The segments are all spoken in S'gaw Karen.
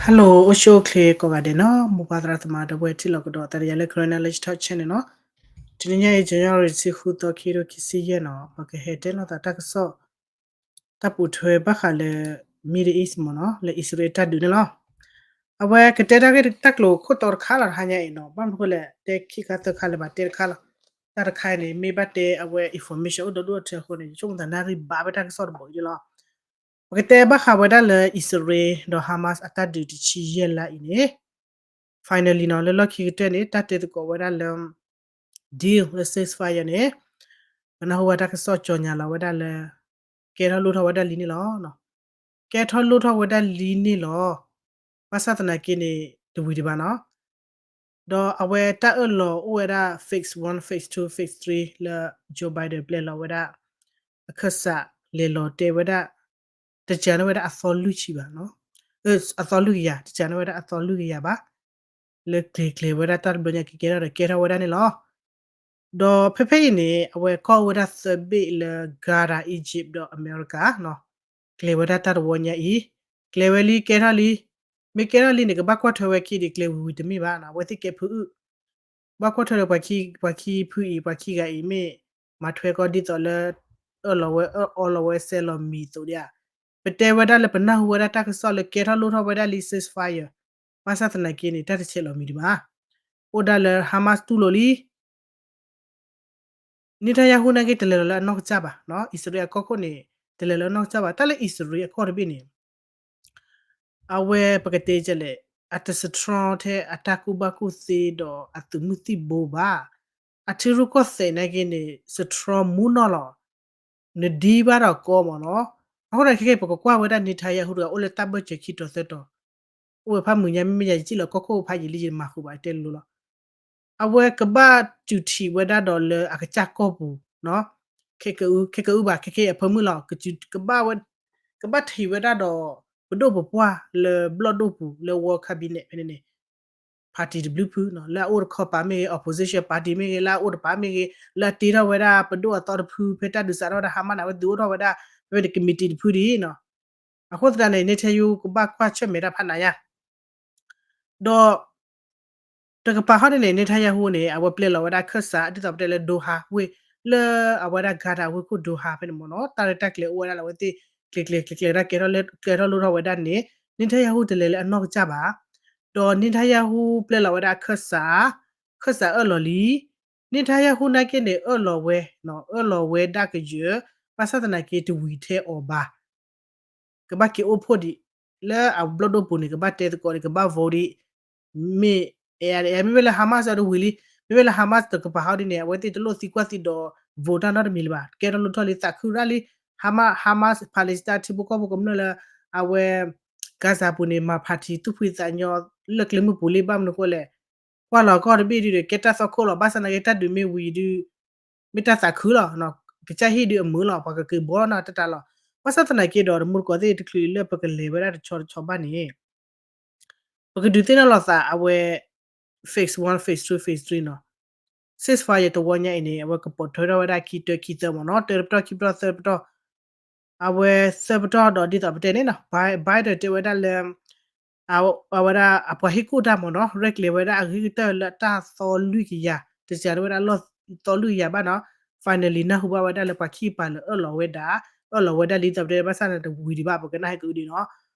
Hello အိၣ်ဆူၣ်အိၣ်ချ့ကိးဂၤဒဲးနီၤ, မိၢ်ပၢ်သရၣ်သမါဒီပုၢ်ဝဲၢ်ထံၣ်လိာ်ကဒီး တၢ်ဒုးယၤလၢ Karen Knowledge Talk Channel နီၤ. တနံၤညါအံၤ January တဆံဃုသီ ခံကထိခံဆံယဲၢ်နီၤ, ပကဟဲတဲလိာ်သးတၢ်ကစီၣ် တၢ်ပိာ်ထွဲဘၣ်ဃးလၢ Middle East မ့ၢ်နီၤ, လၢအံၣ်စရ့လးတၢ်ဒုးန့ၣ်လီၤ. အဝဲကတဲတၢ်ဂ့ၢ်တၢ်ကျိၤခိၣ်တီတခါလီၤ တဟါညါအံၤနီၤ, ဘၣ်မနုၤဃိလဲၣ် တဲခံခါသၢခါလၢၤဘၣ် တဲတခါလီၤ. တၢ်တခါအံၤန့ၣ် မ့ၢ်ဘၣ်တဲအဝဲ information အိၣ်ဒီဒူၣ်အထၢအဃိန့ၣ် ယဆိကမိၣ်သးနၣ်ရံၣ်ဘၣ်ဝဲတၢ်ကစီၣ်တဘီအံၤန့ၣ်လီၤ. ပကတဲဘၣ်ဃးဝဲဒၣ်လၢအံၣ်စရ့လးဒီး Hamas အတၢ်ဒုးတဆံယဲၢ်လါအံၤန့ၣ် finally နီၤ, လၢလီၢ်ခံကတၢၢ်န့ၣ် တၢ်တဲသကိးဝဲဒၣ်လၢ deal လၢ ceasefire န့ၣ် ပနၢ်ဟူဝဲတၢ်ကစီၣ်ကၠီညါလီၤဝဲဒၣ်လၢ ကဲထီၣ်လိၣ်ထီၣ်ဝဲဒၣ်လံန့ၣ်လီၤ. ကဲထီၣ်လိၣ်ထီၣ်ဝဲဒၣ်လံန့ၣ်လီၤ. ဘၣ်ဆၣ်သနာ်က့န့ၣ် တဝံၤဒံးဘၣ်နီၤ. ဒီးအဝဲတၢ်အၢၣ်လီၤအိၣ်ဝဲဒၣ် phase one, phase two, phase three လၢ Joe Biden ပျဲလီၤဝဲဒၣ် အခၢၣ်စးလဲၤလီၤတဲာ်ဝဲဒၣ် တစှၤန့ၢ်ဝဲဒၣ်အသီလွံၢ်ဆံဘၣ်နီၤ, အသီလွံၢ်ကယၤ, တစှၤန့ၢ်ဝဲဒၣ်အသီလွံၢ်ကယၤဘၣ်, လၢကျဲၤကျဲၤဝဲဒၣ်တၢ်တဘျီညါကကဲထီၣ်ဒီးကဲထီၣ်ဝဲဒၣ်န့ၣ်လီၤ. ဒီးဖဲဖဲအံၤန့ၣ် အဝဲကီၢ်အိၣ်ဝဲဒၣ်သၢဘ့ၣ်လၢ Qatar, Egypt ဒီး America နီၤ, ကျဲၤဝဲဒၣ်တၢ်တဝီညါအံၤ, ကျဲၤဝဲလံကဲထီၣ်လံ, မ့ၢ်ကဲထီၣ်လံန့ၣ် ကဘၣ်ကွၢ်ထွဲဝဲခံဒံး ကျဲၤဝံၤဝံၤတမ့ၢ်ဘၣ်နီၤ, အဝဲသ့ၣ်ကဲဖုအုၣ် ဘၣ်ကွၢ်ထွဲဒီး ပှၤခံဖုအံၤ ပှၤခံဂၤအံၤ မ့ၢ်မၤထွဲကီၢ်ဒ်သိးလၢ အၢၣ်လီၤဝဲအၢၣ်အီလီၤဝဲစဲးလီၤမံၤအသိးဒံးဧါ. ပတဲဝဲဒၣ်လၢပနၢ်ဟူဝဲဒၣ်တၢ်ကစီၣ်လၢ ကဲထီၣ်လိၣ်ထီၣ်ဝဲဒၣ်လံ ceasefire, ဘၣ်ဆၣ်သနာ်က့န့ၣ် တၢ်တဆဲးလီၤမံၤဒံးဘၣ်. အိၣ်ဒၣ်လၢ Hamas တူၢ်လိာ်လံ Netanyahu နာ်က့ တလဲၤလီၤလၢအနီၢ်ကစၢ်ဘၣ်နီၤ, အံၣ်စရ့လးအကီၢ်ခိၣ်န့ၣ် တလဲၤလီၤအနီၢ်ကစၢ်ဘၣ်. တၢ်လၢအံၣ်စရ့လးအကီၢ်တဘ့ၣ်န့ၣ် အဝဲပကတဲကလဲၣ် အတ strong ထဲအတၢ်ကူၣ်ဘၣ်ကူၣ်သ့ဒီးအသုးမုၢ်သံၣ်ဘိဘၣ်. အထံရူၢ်ကီၢ်သဲးနာ်က့န့ၣ် strong မူနီၢ်လီၤ. နဒံဘၣ်ဒီးကီမ့ၢ်နီၤ. အဃိန့ၣ် ခဲကဲ ပကကွၢ်ဝဲဒၣ် Netanyahu တဂၤ အိၣ်လၢတၢ်ဘၢၣ်စၢၤခံတီၤသၢတီၤ အိၣ်ဝဲဖးမုာ်ညါ မ့မ့ၢ်ယၤ ယစံၣ်လီၤကီၢ်ခိၣ်ဖးယံာ်လံ ယမၤဃုာ်ဘၣ် တဲလိၤလီၤ. အဝဲကဘၣ်စူၤထံးဝဲဒၣ်ဒီးလၢအကစၢ်ကီၢ်ပူၤ, ခဲကအု, ခဲကအုဘၣ် ခဲခဲအဖၢမုၢ်လီၤ. ကဘၣ်ဝဲ, ကဘၣ်ထံးဝဲဒၣ်ဒီး ပဒိၣ်ပပှၢ်လၢဘျီၣ်ဒိၣ်ပူၤ လၢ World Cabinet ဖဲန့ၣ်န့ၣ် party တဘျုးဖုနီၤ, လၢအအိၣ်တခီပၤမ့ၢ်ဂ့ၤ opposition party မ့ၢ်ဂ့ၤ လၢအအိၣ်တပၤမ့ၢ်ဂ့ၤ လၢအတ့ထီၣ်ဝဲဒၣ်ပဒိၣ်အသီတဖု ဖဲတၢ်ဒုးစးထီၣ်ဝဲဒၣ် Hamas န့ၣ် အဝဲသုးအိၣ်ထီၣ်ဝဲဒၣ် ဖဲဖဲန့ၣ် committee တဖုဒ်နီၤ. အဃိသတးန့ၣ် Netanyahu ကဘၣ်ကွၢ်ဆၢၣ်မဲာ်တၢ်ဖးနးညါ ဒီး တကပၤဟီဒ်န့ၣ် Netanyahu န့ၣ် အဝဲပျဲလီၤဝဲဒၣ်ခၢၣ်စး ဒ်သိးပတဲလၢ Doha ဝ့ၢ် လၢအဝဲဒၣ် Qatar ဝ့ၢ်ခိၣ် Doha ဖဲန့ၣ်မ့ၢ်နီၤ, တၢ်ရဲၣ်တၢ်ကျဲၤအိၣ်ဝဲဒၣ်လၢအဝဲသ့ၣ် ကျဲၤကျဲၤကျဲၤကျဲၤဒၣ် ကဲထီၣ်လၢ ကဲထီၣ်လိၣ်ထီၣ်ဝဲဒၣ်န့ၣ် Netanyahu တလဲၤလၢအနီၢ်ကစၢ်ဘၣ်. ဒီး Netanyahu ပျဲလီၤဝဲဒၣ်ခၢၣ်စး, ခၢၣ်စးအၢၣ်လီၤလံ. Netanyahu နာ်က့န့ၣ် အၢၣ်လီၤဝဲ, အၢၣ်လီၤဝဲဒၣ်ကယၢၤ, ဘၣ်ဆၣ်သနာ်က့တဝံၤထဲအီၤဘၣ် ကဘၣ်က့ၤအိၣ်ဖှိၣ်ဒံး လၢအဘျီၣ်ဒိၣ်ပူၤန့ၣ် ကဘၣ်တဲသကိးဒံး ကဘၣ် vote ဒံး မ့ၢ်, မ့မ့ၢ်လၢ Hamas အတဝံၤလံ, မ့မ့ၢ်လၢ Hamas တကပၤဟီဒ်န့ၣ် အဝဲသ့ၣ်တလိၣ်သံကွၢ်သံဒီး vote တၢ်နီတမံၤလၢၤဘၣ်, ကဲထီၣ်လိၣ်ထီၣ်လံ သးခုဒၣ်လံ, Hamas, Hamas Palestine ထံဖိကီၢ်ဖိကမျၢၢ်လၢ အဝဲ Gaza ပူၤန့ၣ် မၤ party သူၣ်ဖှံသးညီ လၢကျဲမုၢ်ပူၤလံ ဘၣ်မနုၤဃိလဲၣ် ကွၢ်လီၤကီၢ်တဘ့ၣ်ဒ်ဒီး ကဲတၢ်သီခိၣ်လီၤ, ဘၣ်ဆၣ်သနာ်က့တၢ်ဒုးမ့ၢ်ဝံၤဒုး မ့ၢ်တၢ်သးခုလီၤ, ကစၢ်ဟံၣ်ဒုးအမုာ်လီၤ, ပှၤကက့ၤဘှီနီၢ်တၢ်တၢ်လီၤ. ဘၣ်ဆၣ်သနာ်က့ဒီး တမူတကိးသ့ၣ်တချုးလၢပကလဲၤဝဲဒၣ်တဆီတဆီဘၣ်န့ၣ် ပကဒုးသ့ၣ်နီၣ်လီၤသးအဝဲ phase one, phase two, phase three နီၤ, ceasefire တဝီညါအံၤန့ၣ် အဝဲကပိာ်ထွဲထီၣ်ဝဲဒၣ်ခံတၢခံသၢမ့ၢ်နီၤ, တၢတပတီၢ်ခံပတီၢ်သၢပတီၢ် အဝဲသၢပတီၢ်ဒီးဒ်သိးပတဲန့ၣ်နီၤ, Biden တဲဝဲဒၣ်လၢ အဝဲဒၣ်အပှၤဟ့ၣ်ကူၣ်တၢ်မ့ၢ်နီၤ, ရဲၣ်ကျဲၤဝဲဒၣ်အဂ့ၤကတၢၢ်လၢတၢ်သီလွံၢ်ကယၤ, တစှၤန့ၢ်ဝဲဒၣ်လီၢ်သီလွံၢ်ကယၤဘၣ်နီၤ, finally နၢ်ဟူဘၣ်ဝဲဒၣ်လၢပှၤခံပၤလၢအၢၣ်လီၤဝဲဒၣ်, အၢၣ်လီၤဝဲဒၣ်လံ ဒ်သိးပတဲ ဘၣ်ဆၣ်န့ၣ်တဝံၤဒံးဘၣ် ပကနၣ်ဟဲကအုဒံးနီၤ,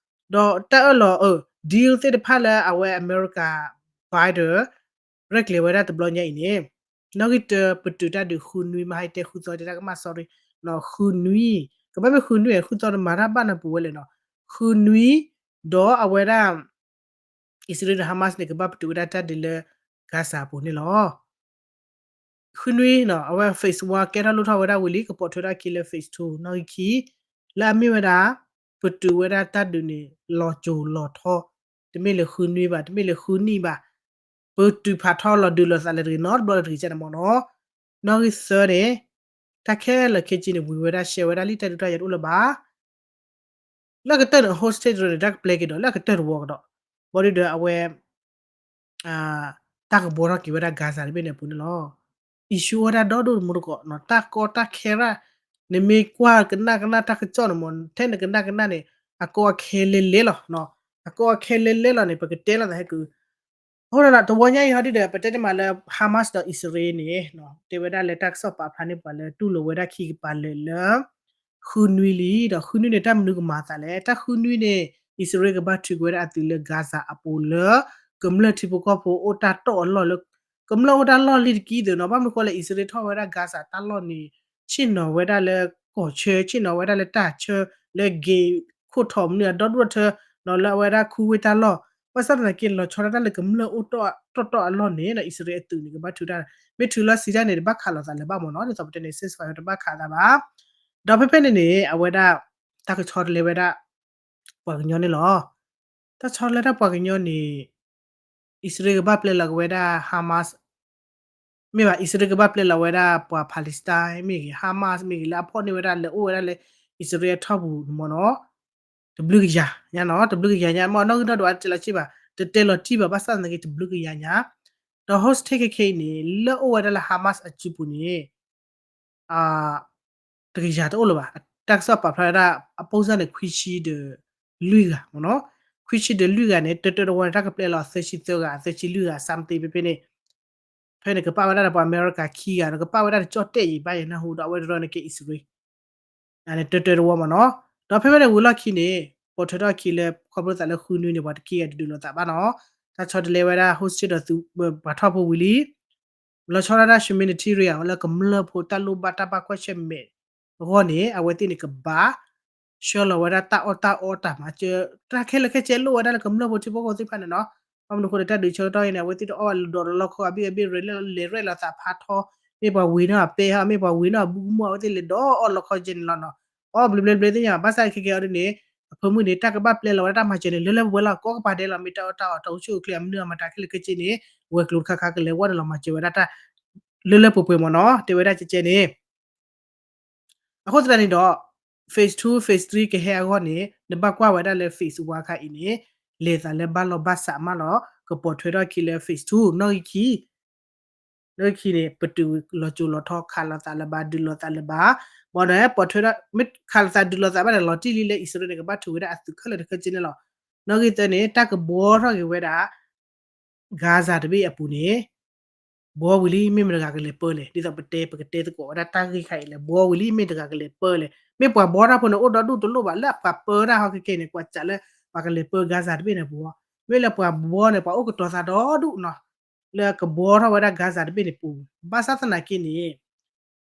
ဒီးတၢ်အၢၣ်လီၤ deal သ့ၣ်တဖၣ်လၢအဝဲအမဲရကၤ Biden ရဲၣ်ကျဲၤဝဲဒၣ်တဘျီညါအံၤန့ၣ် နီၣ်ဂံၢ်တၢ ပတုာ်တၢ်ဒုးဃုနွံမး ဟဲတဲဃုသီတဲတၢ်ကမၣ် sorry နီၤ, ဃုနွံ, ကဘၣ်မ့ၢ်ဃုနွံ ဃုသီတမၤတၢ်ဘၣ်နၢ်ပူၤဝဲလဲၣ်နီၤ, ဃုနွံ, ဒီးအဝဲဒၣ် အံၣ်စရ့လးဒီး Hamas န့ၣ် ကဘၣ်ပတုာ်ဝဲဒၣ်တၢ်ဒုးလၢ Gaza အပူၤန့ၣ်လီၤ. ဃုနွံနီၤ, အဝဲ phase one ကဲထီၣ်လိၣ်ထီၣ်ဝဲဒၣ်ဝံၤလံ ကပိာ်ထွဲထီၣ်ခံလၢ phase two နီၣ်ဂံၢ်ခံ, လၢအမ့ၢ်ဝဲဒၣ် ပတုာ်ဝဲဒၣ်တၢ်ဒုးန့ၣ် လီၤစိၤလီၤထီ, တမ့ၢ်လၢဃုနွံဘၣ် တမ့ၢ်လၢဃုနံၣ်ဘၣ်, ပတုာ်ဖးထီလီၤဒုးလိာ်သးလၢတဂ့ၤနီတဘျီလၢတဂ့ၤန့ၣ်မ့ၢ်နီၤ, နီၣ်ဂံၢ်သၢန့ၣ် တၢ်ခဲလၢာ်ခဲဆ့န့ၣ် ဝံၤဝဲဒၣ်ရှဲဝဲဒၣ်လံ တၢ်ဒုးတၢ်ယၤတအိၣ်လၢၤဘၣ် လၢအကတၢၢ်န့ၣ် hostage န့ၣ် တၢ်ကပျဲက့ၤဒီး လၢအကတၢၢ်တဝီကဒီး, ဘၣ်ဒီးအဝဲ တၢ်ကဘှီထီၣ်က့ၤဝဲဒၣ် Gaza တဘ့ၣ်န့ၣ်အပူၤန့ၣ်လီၤ. issue အိၣ်ဝဲဒၣ်ဒီဒိၣ်တမူတကိးနီၤ, တၢ်ကီတၢ်ခဲရၣ်, နမ့ၢ်ကွၢ်ကနၣ်ကနၣ်တၢ်ကစီၣ်န့ၣ်မ့ၢ် ထဲနကနၣ်ကနၣ်န့ၣ် အကီအခဲလဲၤလဲၤလီၤနီၤ အကီအခဲလဲလဲလီၤန့ၣ် ပကတဲလိာ်သးဟဲက့ၤ အဃိဒီး တဝီညါအံၤဟီဒုဒီး ပတဲတမံၤလၢ Hamas ဒီးအံၣ်စရ့လးန့ၣ် တဲဝဲဒၣ်လၢတၢ်ကစီၣ်ပာ်ဖျါန့ၢ်ပှၤလၢတူၢ်လိာ်ဝဲဒၣ်ခံကပၤလၢာ်လၢ ဃုနွံလံ ဒီးဃုနွံန့ၣ် တၢ်မနုၤကမၤအသးလဲၣ်. တၢ်ဃုနွံန့ၣ် အံၣ်စရ့လးကဘၣ်ထုးကွံာ်ဝဲဒၣ်အသုးလၢ Gaza အပူၤလၢ ကမျၢၢ်ထံဖိကီၢ်ဖိအိၣ်တၢ်တီၢ်အလီၢ်လၢ ကမျၢၢ်အိၣ်တၢ်လီၢ်လံတကံသုးနီၤ. ဘၣ်မနုၤဃိလဲၣ် အံၣ်စရ့လးထီၣ်ဝဲဒၣ် Gaza တၢ်လီၢ်န့ၣ် ဆ့ၣ်နီၤဝဲဒၣ်လၢကီၢ်ဆၢ ဆ့ၣ်နီၤဝဲဒၣ်လၢတၢ်ဆၢ လၢက့ၤခိၣ်ထီၣ်မနုၤအဒီဒူၣ်ထၢ လၢအဝဲဒၣ်ခူဝ့ၢ်တၢ်လီၢ် ဘၣ်ဆၣ်သနာ်က့ လီၤဆီဒၣ်တၢ်လၢကမျၢၢ်အိၣ်တီၢ်တီၢ်အလီၢ်န့ၣ် အံၣ်စရ့လးအသုးန့ၣ် ကဘၣ်ထုးတၢ် မ့ၢ်ထုးလီၤစံးတၢ်န့ၣ် တဘၣ်ခးလိာ်သးလၢၤဘၣ်မ့ၢ်နီၤ. ဒ်သိးပတဲန့ၣ် ceasefire တဘၣ်ခးသးဘၣ်. ဒီးဖဲဖဲန့ၣ်န့ၣ် အဝဲဒၣ် တၢ်ကဆီတလဲဝဲဒၣ် ပှၤကညီန့ၣ်လီၤ. တၢ်ဆီတလဲတၢ်ပှၤကညီန့ၣ် အံၣ်စရ့လးကဘၣ်ပျဲလီၤက့ၤဝဲဒၣ် Hamas မ့ၢ်ဘၣ် အံၣ်စရ့လးကဘၣ်ပျဲလီၤဝဲဒၣ်ပှၤ Palestine မ့ၢ်ဂ့ၤ Hamas မ့ၢ်ဂ့ၤ လၢအဖီၣ်န့ၢ်ဝဲဒၣ်လၢအိၣ်ဝဲဒၣ်လၢ အံၣ်စရ့လးအထီၣ်ပူၤန့ၣ်မ့ၢ်နီၤ တဘျုးကယၤညါနီၤ တဘျုးကယၤညါ မ့ၢ်အနီၣ်ဂံၢ်နီၣ်ဒွးတတဲလီၤစ့ၢ်ဘၣ် တတဲလီၤတံၢ်ဘၣ် ဘၣ်ဆၣ်သနာ်က့တဘျုးကယၤညါ ဒီး hostage ခဲခဲအံၤန့ၣ် လၢအိၣ်ဝဲဒၣ်လၢ Hamas အစုပူၤန့ၣ် တကယၤတအိၣ်လၢၤဘၣ် တၢ်ကစီၣ်ပာ်ဖျါဝဲဒၣ် အပိၢ်စၢ်န့ၣ် ခွံဆံဒီးလွံၢ်ဂၤမ့ၢ်နီၤ ခွံဆံဒီးလွံၢ်ဂၤန့ၣ် တၢတၢတဝီန့ၣ် တၢ်ကပျဲလီၤသၢဆံသၢဂၤ သၢဆံလွံၢ်ဂၤ something ဖဲဖဲန့ၣ် ဖဲန့ၣ်ကပာ်ဝဲဒၣ်ဒီးပှၤအမဲရကၤခံဂၤဒီး ကပာ်ဝဲဒၣ်တကၠီၣ်တဲၣ်အံၤဘၣ်ယဲၢ်နၢ်ဟူဒီး အဝဲတရီန့ၣ်ကဲအံၣ်စရ့လး န့ၣ်တၢတၢတဝီမ့ၢ်နီၤ ဒီးဖဲဖဲန့ၣ်ဝံၤလီၢ်ခံန့ၣ် ပိာ်ထွဲထီၣ်အခံလၢ ခီဖျိသးလၢဃုနွံန့ၣ် ပှၤတက့ၢ်ဂၤတဒုးလိာ်သးဘၣ်နီၤ တၢ်ဆီတလဲဝဲဒၣ် hostage ဒီးသုး ပှၤထီၣ်ဖိဝံၤလံ လီၤဆီဒၣ်တၢ် humanitarian လၢကမျၢၢ်ဖိတၢ်လိၣ်ဘၣ်တၢ်ဘၣ်ကွၢ်ဆၢၣ်မဲာ်အဂီၢ်န့ၣ် အဝဲသ့ၣ်န့ၣ်ကဘၣ် ဆှၢလီၤဝဲဒၣ်တၢ်အီၣ်တၢ်အီတၢ်မၤစၢၤ တၢ်ခဲလၢာ်ခဲဆ့လိၣ်ဝဲဒၣ်လၢကမျၢၢ်ဖိထံဖိကီၢ်ဖိသ့ၣ်တဖၣ်န့ၣ်နီၤ ဘၣ်မနုၤအဃိဒီးတၢ်ဒုးဆၢကတီၢ်အံၤန့ၣ် အဝဲသ့ၣ်တအီၣ်ဘၣ်လၢဒီးလၢလီၢ်ခီ အဘ့ၣ်အဘ့ၣ်ရဲၣ်လီၤလဲၤရဲၣ်လီၤသးဖးထီ မ့ၢ်ပှၤဝ့ၤနီၣ်အပဲဟီ မ့ၢ်ပှၤဝ့ၤနီၣ်အဘုကမိၣ် အဝဲသ့ၣ်လဲၤဒီးအီၣ်လီၢ်ခီကဲန့ၣ်လီၤနီၤ အီၣ်ဘျဲးဘျဲးဘျဲးသ့ၣ်ညါ ဘၣ်ဆၣ်ခဲကဲအီၤဒ်န့ၣ် အဖၢမုၢ်န့ၣ် တၢ်ကဘၣ်ပျဲလီၤဝဲဒၣ်တၢ်မၤစၢၤန့ၣ် လၢလၢပှဲၤပှဲၤလီၤ ကိးကပၤဒဲးလီၤ မ့ၢ်တၢ်အီၣ်တၢ်အီ တၢ်အိၣ်ဆူၣ်အိၣ်ချ့ အမနုၤအမတၤခဲလၢာ်ခဲဆ့န့ၣ် ဝဲၤကျိၤတခါခါကလဲၤဝဲဒီးလီၤမၤစၢၤဝဲဒၣ်တၢ် လၢလၢပှဲၤပှဲၤမ့ၢ်နီၤ တဲဝဲဒၣ်ကဲကဲန့ၣ် အဃိသတးန့ၣ်ဒီး phase two phase three ကဟဲအဂီၢ်န့ၣ် နဘၣ်ကွၢ်ဝဲဒၣ်လၢ phase one ခါအံၤန့ၣ် လဲၤသးလၢဘၣ်လီၢ်ဘၣ်စးမးလီၤ ကပိာ်ထွဲထီၣ်ခံလၢ phase two နီၣ်ဂံၢ်ခံ နီၣ်ဂံၢ်ခံန့ၣ် ပတုာ်လီၤစိၤလီၤထီ ခးလိာ်သးလၢၤဘၣ် ဒုးလိာ်သးလၢၤဘၣ် ဘၣ်ဒီးပိာ်ထွဲထီၣ် မ့ၢ်ခးလိာ်သးဒုးလိာ်သးဘၣ်ဒီး လီၤတံၢ်လံလၢအံၣ်စရ့လးန့ၣ် ကဘၣ်ထုးဝဲဒၣ်အသုးခဲလၢာ်တခဲဆ့န့ၣ်လီၤ နီၣ်ဂံၢ်သၢန့ၣ် တၢ်ကဘှီထီၣ်က့ၤဝဲဒၣ် Gaza တဘ့ၣ်အပူၤန့ၣ် ဘှီဝံၤလံ မ့ၢ်မတဂၤကလဲၤပၢလဲၣ် ဒ်သိးပတဲ ပကတဲသကိးဝဲဒၣ်တၢ်ဂ့ၢ်ခါအံၤလဲၣ် ဘှီဝံၤလံ မ့ၢ်တဂၤကလဲၤပၢလဲၣ် မ့ၢ်ပှၤဘှီတၢ်ဖိန့ၣ် အိၣ်ဒီဒူၣ်တလိၣ်ဘၣ် လၢပှၤပၢတၢ်ဟီခဲကဲန့ၣ် ကွၢ်စးလၢ ပှၤကလဲၤပၢ Gaza တဘ့ၣ်န့ၣ်ပူၤ မ့ၢ်လၢပှၤဘှီန့ၣ် ပှၤအိၣ်ကတီၤသးဒီဒူၣ်နီၤ လၢကဘှီထီၣ်ဝဲဒၣ် Gaza တဘ့ၣ်န့ၣ်ပူၤ ဘၣ်ဆၣ်သနာ်က့န့ၣ်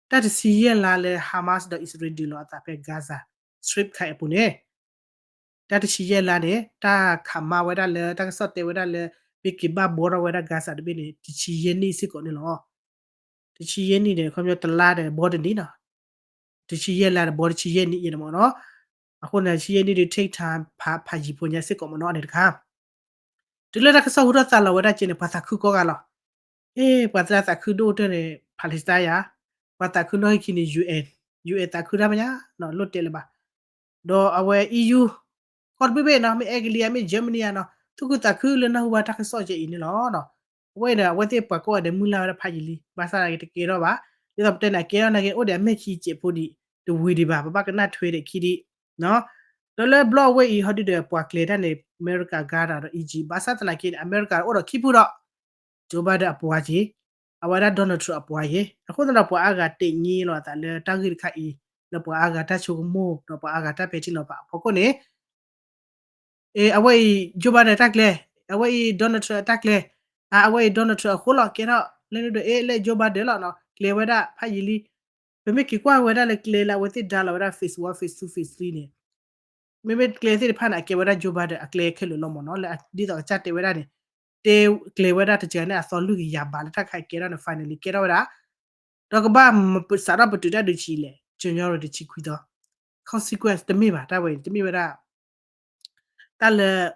တၢ်တဆံယဲၢ်လါလၢ Hamas ဒီးအံၣ်စရ့လးဒုးလိာ်အသးဖဲ Gaza Strip ခါအံၤအပူၤန့ၣ် တၢ်တဆံယဲၢ်လါန့ၣ် တၢ်ခးမါဝဲဒၣ်လၢ တၢ်ကစီၣ်တဲဝဲဒၣ်လၢ မ့ၢ်က့ၤဘၣ်ဘှီထီၣ်ဝဲဒၣ် Gaza တဘ့ၣ်န့ၣ် တဆံယဲၢ်နံၣ်စ့ၢ်ကီးန့ၣ်လီၤ. တဆံယဲၢ်နံၣ်န့ၣ် ခီပညီတလါဒီးဘှီတနံၤနီၤ. တဆံယဲၢ်လါဒီးဘှီတဆံယဲၢ်နံၣ်အံၤန့ၣ်မ့ၢ်နီၤ. အဃိန့ၣ် တဆံယဲၢ်နံၣ်ဒုး take time ဖးယံၤဖိညါစ့ၢ်ကီးမ့ၢ်နီၤ န့ၣ်တခါ တုၤလၢတၢ်ကစီၣ်ဟူထီၣ်သါလီၤဝဲဒၣ်ကဲန့ၣ် ပှၤသးခုကိးဂၤလီၤ. ဟ့ၣ် ပှၤသရၣ်သးခုဒိၣ်ကတၢၢ်န့ၣ် Palestine ယါ, ပှၤသးခုနီၣ်ဂံၢ်ခံန့ၣ် UN, UN သးခုတၢ်မဲာ်ညါ, လိၣ်တဲလၢၤဘၣ်. ဒီးအဝဲ EU ကီၢ်တဘ့ၣ်ဘ့ၣ်နီၤ, မ့ၢ်အဲကလံးယါ မ့ၢ် Germany ယါနီၤ, သူၣ်ခုသးခုလၢနၢ်ဟူဘၣ်တၢ်ကစီၣ်ကဲအံၤန့ၣ်လီၤ. အဝဲန့ၣ် အဝဲသ့ၣ်ပှၤကိးဂၤဒဲးမုၢ်လၢ်ဝဲဒၣ်ဖးယံာ်လံ, ဘၣ်ဆၣ်သနာ်က့တကဲထီၣ်ဘၣ်. ဒ်သိးပတဲန့ၣ် အကဲထီၣ်နာ်က့ အိၣ်ဒီးအမဲာ်ခံစဲးဖိဒံး တဝံၤဒံးဘၣ်, ပဘၣ်ကနၣ်ထွဲဒီးခံဒံး ဒီးလၢဘျီအဝဲအံၤ ဟီဒုဒီးပှၤကျဲၤတၢ်န့ၣ် အမဲရကၤ Qatar ဒီး Egypt, ဘၣ်ဆၣ်သနာ်က့န့ၣ် အမဲရကၤအိၣ်ဒီးခံဖုဒီး Joe Biden အပှၤက့ၤ, အဝဲဒၣ် Donald Trump အပှၤက့ၤ, အဃိသတးဒီးပှၤအါဂၤတ့ၢ်ညံလိာ်အသးလၢတၢ်ဂ့ၢ်တခါအံၤ လၢပှၤအါဂၤတၢ်ဆိကမိၣ် ဒီးပှၤအါဂၤတၢ်ပဲာ်ထံနီၤဖးအဖီခိၣ်န့ၣ် အဝဲအံၤ Joe Biden တၢ်ကျဲ, အဝဲအံၤ Donald Trump တၢ်ကျဲ, အဝဲအံၤ Donald Trump အဃိလီၤ ကဲထီၣ်လၢနုဒီး အဲ လၢ Joe Biden လီၤနီၤ, ကျဲၤဝဲဒၣ်ဖးယံာ်လံ. ပမ့ၢ်က့ၤကွၢ်ဝဲဒၣ်လၢကျဲလၢအဝဲသ့ၣ်ဒါလီၤဝဲဒၣ် phase one, phase two, phase three န့ၣ်, မ့မ့ၢ်ကျဲသ့ၣ်တဖၣ်န့ၣ် အကဲဝဲဒၣ် Joe Biden အကျဲခဲလၢာ်လီၤမ့ၢ်နီၤ, လၢဒ်သိးကစၢ်တဲဝဲဒၣ်န့ၣ်, တဲကျဲၤဝဲဒၣ်တစှၤန့ၣ် အသီလွံၢ်ကယၤဘးလၢတၢ်ခါကဲထီၣ်န့ၣ် finally ကဲထီၣ်ဝဲဒၣ် ဒီးကဘၣ်စးထီၣ်ပတုာ်တၢ်ဒုးဆံးလဲၣ် January တဆံခွံသီ, consequence တမ့ၢ်ဘၣ် တၢ်ဝဲအံၤ တမ့ၢ်ဝဲဒၣ် တၢ်လၢ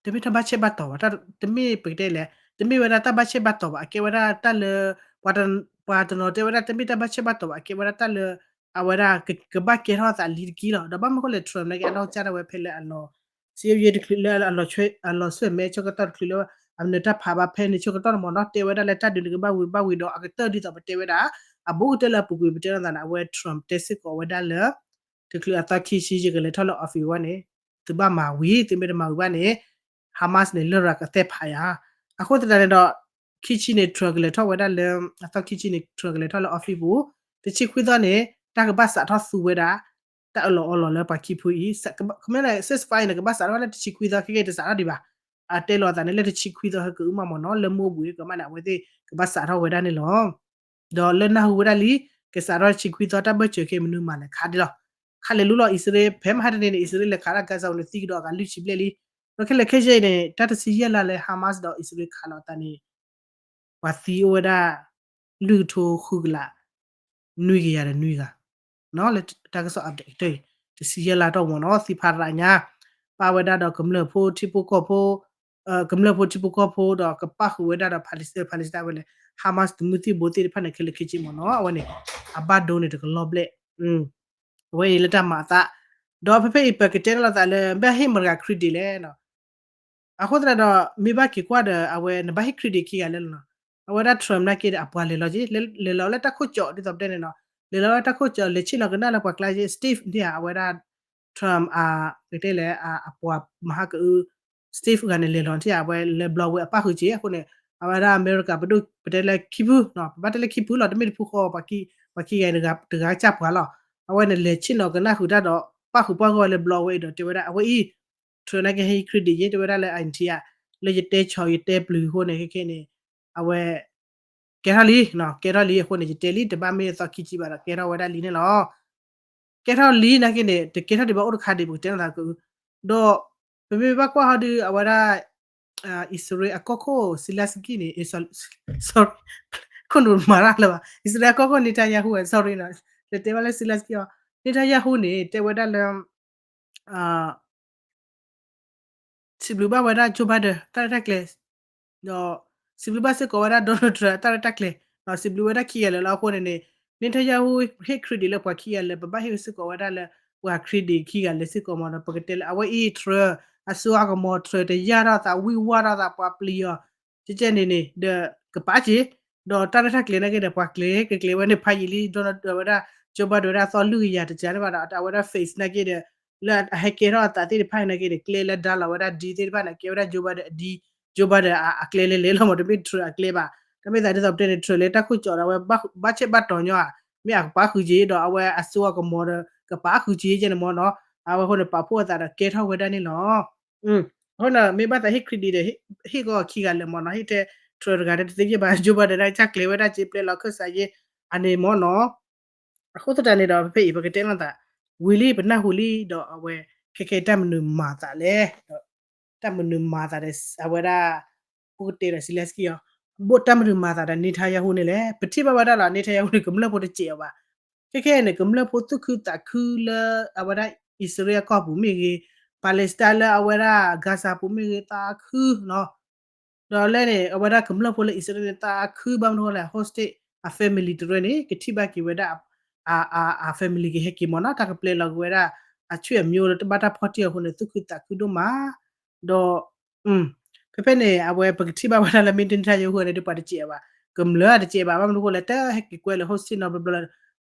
တမ့ၢ်တၢ်ဘၣ်ဆဲးဘၣ်တီၤဘၣ်, တမ့ၢ်ပကတဲလဲၣ်, တမ့ၢ်ဝဲဒၣ်တၢ်ဘၣ်ဆဲးဘၣ်တီၤဘၣ်, အကဲဝဲဒၣ်တၢ်လၢ ပှၤတနီၤတဲဝဲဒၣ် တမ့ၢ်တၢ်ဘၣ်ဆဲးဘၣ်တီၤဘၣ်, အကဲဝဲဒၣ်တၢ်လၢ အဝဲဒၣ်ကဘၣ်ကဲထီၣ်သးလံတက့ၢ်လီၤ. ဒီးဘၣ်မနုၤဃိလဲၣ် Trump နာ်က့ အနီၢ်ကစၢ်ဒၣ်ဝဲဖဲလၢအလီၤ စံးယဲၢ်တချုးလၢအလီၤဆွဲမဲဆၢကတီၢ်တချုးလၢ အမနုၤတၢ်ဖးဘၣ်ဖဲန့ၣ်ဆၢကတီၢ်န့ၣ်မ့ၢ်နီၤ, တဲဝဲဒၣ်လၢတၢ်ဒုးန့ၣ်ကဘၣ်ဝံၤဘၣ်ဝံၤဒီး အကတၢၢ်ဒ်သိးပတဲဝဲဒၣ် အဘူးကတၢၢ်လၢအပူၤကွံာ်ပတဲလိာ်သးန့ၣ် အဝဲ Trump တဲစ့ၢ်ကီးဝဲဒၣ်လၢ တချုးအသီခံဆံယကလဲၤထီၣ်လၢ office ဝဲန့ၣ် သုဘၣ်မၤဝံၤ သုမ့ၢ်တမၤဝံၤဘၣ်န့ၣ် Hamas န့ၣ် လရာ်ကသဲၣ်ဖးယၤ. အဃိသတးန့ၣ်ဒီး ခံဆံန့ၣ် Trump ကလဲၤထီၣ်ဝဲဒၣ်လၢ အသီခံဆံန့ၣ် Trump ကလဲၤထီၣ်လၢ office ပူၤ တဆံခွံသီန့ၣ် တၢ်ကဘၣ်စးထီၣ်သူဝဲဒၣ် တၢ်အၢၣ်လီၤအီလီၤလၢပှၤခံဖုအံၤ ခီမ့ၢ်န့ၣ် ceasefire န့ၣ် ကဘၣ်စးထီၣ်လၢတဆံခွံသီ ခဲကဲတစးထီၣ်ဒံးဘၣ်. အတဲလီၤအသးန့ၣ် လၢတဆံခွံသီဟဲကအုမၣ်မ့ၢ်နီၤ လၢမိၢ်ပူၤအံၤ ကမၣ်န့ၣ် အဝဲသ့ၣ်ကဘၣ်စးထီၣ်ဝဲဒၣ်န့ၣ်လီၤ. ဒီးလၢနၢ်ဟူဝဲဒၣ်လံ ကစးထီၣ်တဆံခွံသီ တၢ်ဘၢၣ်စၢၤခဲမနုၤမၤလဲၤခးဒ်လီၤ. ခးလဲၤလူလီၤ အံၣ်စရ့လး ဖဲမဟါတနံၤန့ၣ် အံၣ်စရ့လးလဲၤခးဒၣ် Gaza အိၣ်န့ၣ် သံကဒီးအဂၤလွံၢ်ဆံဘျဲၣ်လံ. ဒီးခဲလၢာ်ခဲဆ့န့ၣ် တၢ်တဆံယဲၢ်လါလၢ Hamas ဒီးအံၣ်စရ့လးခးလီၤအသးန့ၣ် ပှၤသံအိၣ်ဝဲဒၣ် လွံၢ်ကထိဃုကလး နွံကယၤဒီးနွံဂၤ လၢတၢ်ကစီၣ် update ကတၢၢ်အံၤ တဆံယဲၢ်လါတီၢ်မ့ၢ်နီၤ သံဖးရးညါ ပာ်ဝဲဒၣ်ဒီးကမျၢၢ်ဖိထံဖိကီၢ်ဖိ ကမျၢၢ်ဖိထံဖိကီၢ်ဖိဒီးကပၣ်ဃုာ်ဝဲဒၣ်ဒီး Palestine Palestine ဝဲလဲၣ် Hamas တမုၢ်သံၣ်ဘိသ့ၣ်တဖၣ်န့ၣ် ခဲလၢာ်ခဲဆ့မ့ၢ်နီၤ အဝဲန့ၣ် အဘၣ်ဒိန့ၣ်တကလီၤဘျဲၣ် အဝဲအံၤလၢတၢ်မၤအသး ဒီးဖဲဖဲအံၤပကတဲန့ၢ်လိာ်သးလၢ ဘၣ်ဟ့ၣ်မတၤဂၤ credit လဲၣ်နီၤ အဃိသတးဒီး မ့ၢ်ဘၣ်က့ၤကွၢ်ဒီး အဝဲနဘၣ်ဟ့ၣ် credit ခံဂၤလၢလီၤနီၤ အဝဲဒၣ် Trump နာ်က့ဒီး အပှၤလဲၤလီၤက့ၤ လဲၤလီၤလၢတၢ်ခိၣ်ကၠီဒ်သိးပတဲန့ၣ်နီၤ လဲၤလီၤလၢတၢ်ခိၣ်ကၠီ လဲၤဆ့ၣ်နီၤကနၣ်လၢပှၤကျါက့ၤ Steve န့ၣ်ဧါ အဝဲဒၣ် Trump အ ကတဲလဲၣ် အပှၤမဟါကအု Steve ဂၤန့ၣ် လဲၤလီၤထံၣ်ဧါ အဝဲလဲၤဘျီဝဲအပၣ်ဃုာ်က့ၤ အဃိန့ၣ် အဝဲဒၣ်အမဲရကၤပဒိၣ် ပတဲလၢခံဖုနီၤ ပဘၣ်တဲလၢခံဖုလီၤ တမ့ၢ်တဖုဃီ ပှၤခံဂၤအံၤတဂၤကစၢ်ပှၤလီၤ အဝဲန့ၣ် လဲၤဆ့ၣ်နီၤကနၣ်ဃုာ်တၢ်ဒီး ပၣ်ဃုာ်ပှၢ်ဂီၢ်ဝဲလၢဘျီဝဲအံၤဒီး တဲဝဲဒၣ် အဝဲအံၤ Trump နာ်က့ဟ့ၣ် credit ယ့ တဲဝဲဒၣ်လၢ အံၤထံဧါ လၢယတဲဆီၣ်ယတဲပျုၤအဃိန့ၣ် ခဲခဲန့ၣ် အဝဲ ကဲထီၣ်လံ ကဲထီၣ်လံ အဃိန့ၣ် ယတဲလံ တဘၣ်မ့ၢ်အသီခံဆံဘၣ်ဒီး ကဲထီၣ်ဝဲဒၣ်လံန့ၣ်လီၤ ကဲထီၣ်လံနာ်က့န့ၣ် တကဲထီၣ်ဒံးဘၣ်အိၣ်တခါဒံး ပကတဲန့ၢ်သးက ဒီး ပမ့ၢ်ဘၣ်ကွၢ်ဟီဒုး အဝဲဒၣ် အံၣ်စရ့လးအကီၢ်ခိၣ် Zelensky န့ၣ် sorry ခိၣ်နူာ်မၤတၢ်လၢၤဘၣ် အံၣ်စရ့လးအကီၢ်ခိၣ် Netanyahu sorry နီၤ လဲၤတဲဘၣ်လၢ Zelensky အီၤ Netanyahu န့ၣ် တဲဝဲဒၣ်လၢ စံးဘျုးဘၣ်ဝဲဒၣ် Joe Biden တၢ်ရဲၣ်တၢ်ကျဲၤ ဒီး စံးဘျုးဘၣ်စ့ၢ်ကီးဝဲဒၣ် Donald Trump တၢ်ရဲၣ်တၢ်ကျဲၤ ဒီးစံးဘျုးဝဲဒၣ်ခံဂၤလၢာ်လီၤအဃိန့ၣ်န့ၣ် Netanyahu ဟ့ၣ် credit လၢပှၤခံဂၤလၢာ် ပဘၣ်ဟ့ၣ်စ့ၢ်ကီးဝဲဒၣ်လၢ ပှၤ credit ခံဂၤလၢာ်စ့ၢ်ကီးမ့ၢ်ဒီး ပကတဲလၢအဝဲအံၤ Trump အစိအကမီၤ Trump တယာ်ထီၣ်သး ဝံၢ်ဝါထီၣ်သး ပှၤပျံၤအီၤ ကဲကဲန့ၣ်န့ၣ် ဒီးကပာ်က့ၤ ဒီးတၢ်ရဲၣ်တၢ်ကျဲၤနာ်က့ဒီး ပှၤကျဲၤကကျဲၤဝဲန့ၣ်ဖးယံာ်လံ ဒီးဝဲဒၣ် Joe Biden ဝဲဒၣ်သီလွံၢ်ကယၤတကးန့ၣ်ဘၣ်ဒီး အဝဲဒၣ် face နာ်က့ဒီး လၢအဟဲကဲထီၣ်အသးသ့ၣ်တဖၣ်နာ်က့ဒီး ကျဲလၢဒါလီၤဝဲဒၣ် deal သ့ၣ်တဖၣ်န့ၣ် ကဲဝဲဒၣ် Joe Biden အ deal Joe Biden အကျဲလဲၤလဲၤလီၤမ့ၢ် တမ့ၢ် Trump အကျဲဘၣ် တမ့ၢ်သးဒ်သိးပတဲန့ၣ် Trump လဲၤတၢ်ခိၣ်ကၠီဒီး အဝဲဘၣ်ဆဲးဘၣ်တီၤညီဧါ မ့ၢ်အကပာ်ဃုာ်က့ၤဒီး အဝဲအစိအကမီၤဒီး ကပာ်ဃုာ်က့ၤကဲန့ၣ်မ့ၢ်နီၤ အဝဲအဃိန့ၣ် ပာ်ဖှိၣ်အသးဒီးကဲထီၣ်ဝဲဒၣ်န့ၣ်လီၤ အဃိန့ၣ် မ့ၢ်ဘၣ်သးဟ့ၣ် credit ဒီး ဟ့ၣ်ကီးခံဂၤလၢာ်မ့ၢ်နီၤ ဟ့ၣ်ထဲ Trump တဂၤဒီးတသ့ယဲၢ်ဘၣ် Joe Biden ဒီးကစၢ်ကျဲၤဝဲဒၣ်က့ၤ ပျဲလီၤခၢၣ်စးယ့ အန့ၣ်မ့ၢ်နီၤ အဃိသတးန့ၣ်ဒီး ဖဲအံၤ ပကတဲလိာ်သး ဝံၤလံ ပနၢ်ဟူလံဒီးအဝဲ ခဲခဲတၢ်မနုၤမၤသးလဲၣ် တၢ်မနုၤမၤသးဒီး အဝဲဒၣ် ပကတဲဒီး Zelensky အီၤ ဘၣ်တၢ်မနုၤမၤသးဒီး Netanyahu န့ၣ်လဲၣ် ပထံၣ်ဘၣ်ဝဲဒၣ်လီၤ Netanyahu န့ၣ် ကမျၢၢ်ဖိတစဲးအီၤဘၣ် ခဲခဲအံၤန့ၣ် ကမျၢၢ်ဖိသူၣ်ခုသးခုလၢ အဝဲဒၣ် အံၣ်စရ့လးအကီၢ်ပူၤမ့ၢ်ဂ့ၤ Palestine လၢအဝဲဒၣ် Gaza ပူၤမ့ၢ်ဂ့ၤ သးခုနီၤ ဒီးလဲၣ်န့ၣ် အဝဲဒၣ်ကမျၢၢ်ဖိလၢအံၣ်စရ့လးန့ၣ် သးခုဘၣ်မနုၤဃိလဲၣ် hostage အ family တရၢန့ၣ် ကထံၣ်ဘၣ်က့ၤဝဲဒၣ် အ အ အ family ကဟဲက့ၤမ့ၢ်နီၤ တၢ်ကပျဲလီၤက့ၤဝဲဒၣ် အဆွေမျိုးလၢတဘၣ်တၢ်ဖီၣ်တံၢ်အဃိန့ၣ် သူၣ်ခုသးခုဒိၣ်မး ဒီး ဖဲဖဲန့ၣ် အဝဲပကထံၣ်ဘၣ်ဝဲဒၣ်လၢ မ့ၢ် Netanyahu န့ၣ်ဒီးပှၤတစဲးဘၣ် ကမျၢၢ်တစဲးဘၣ် ဘၣ်မနုၤဃိလဲၣ် တဟဲက့ၤကွဲလၢ hostage နီတဘျီဘျီ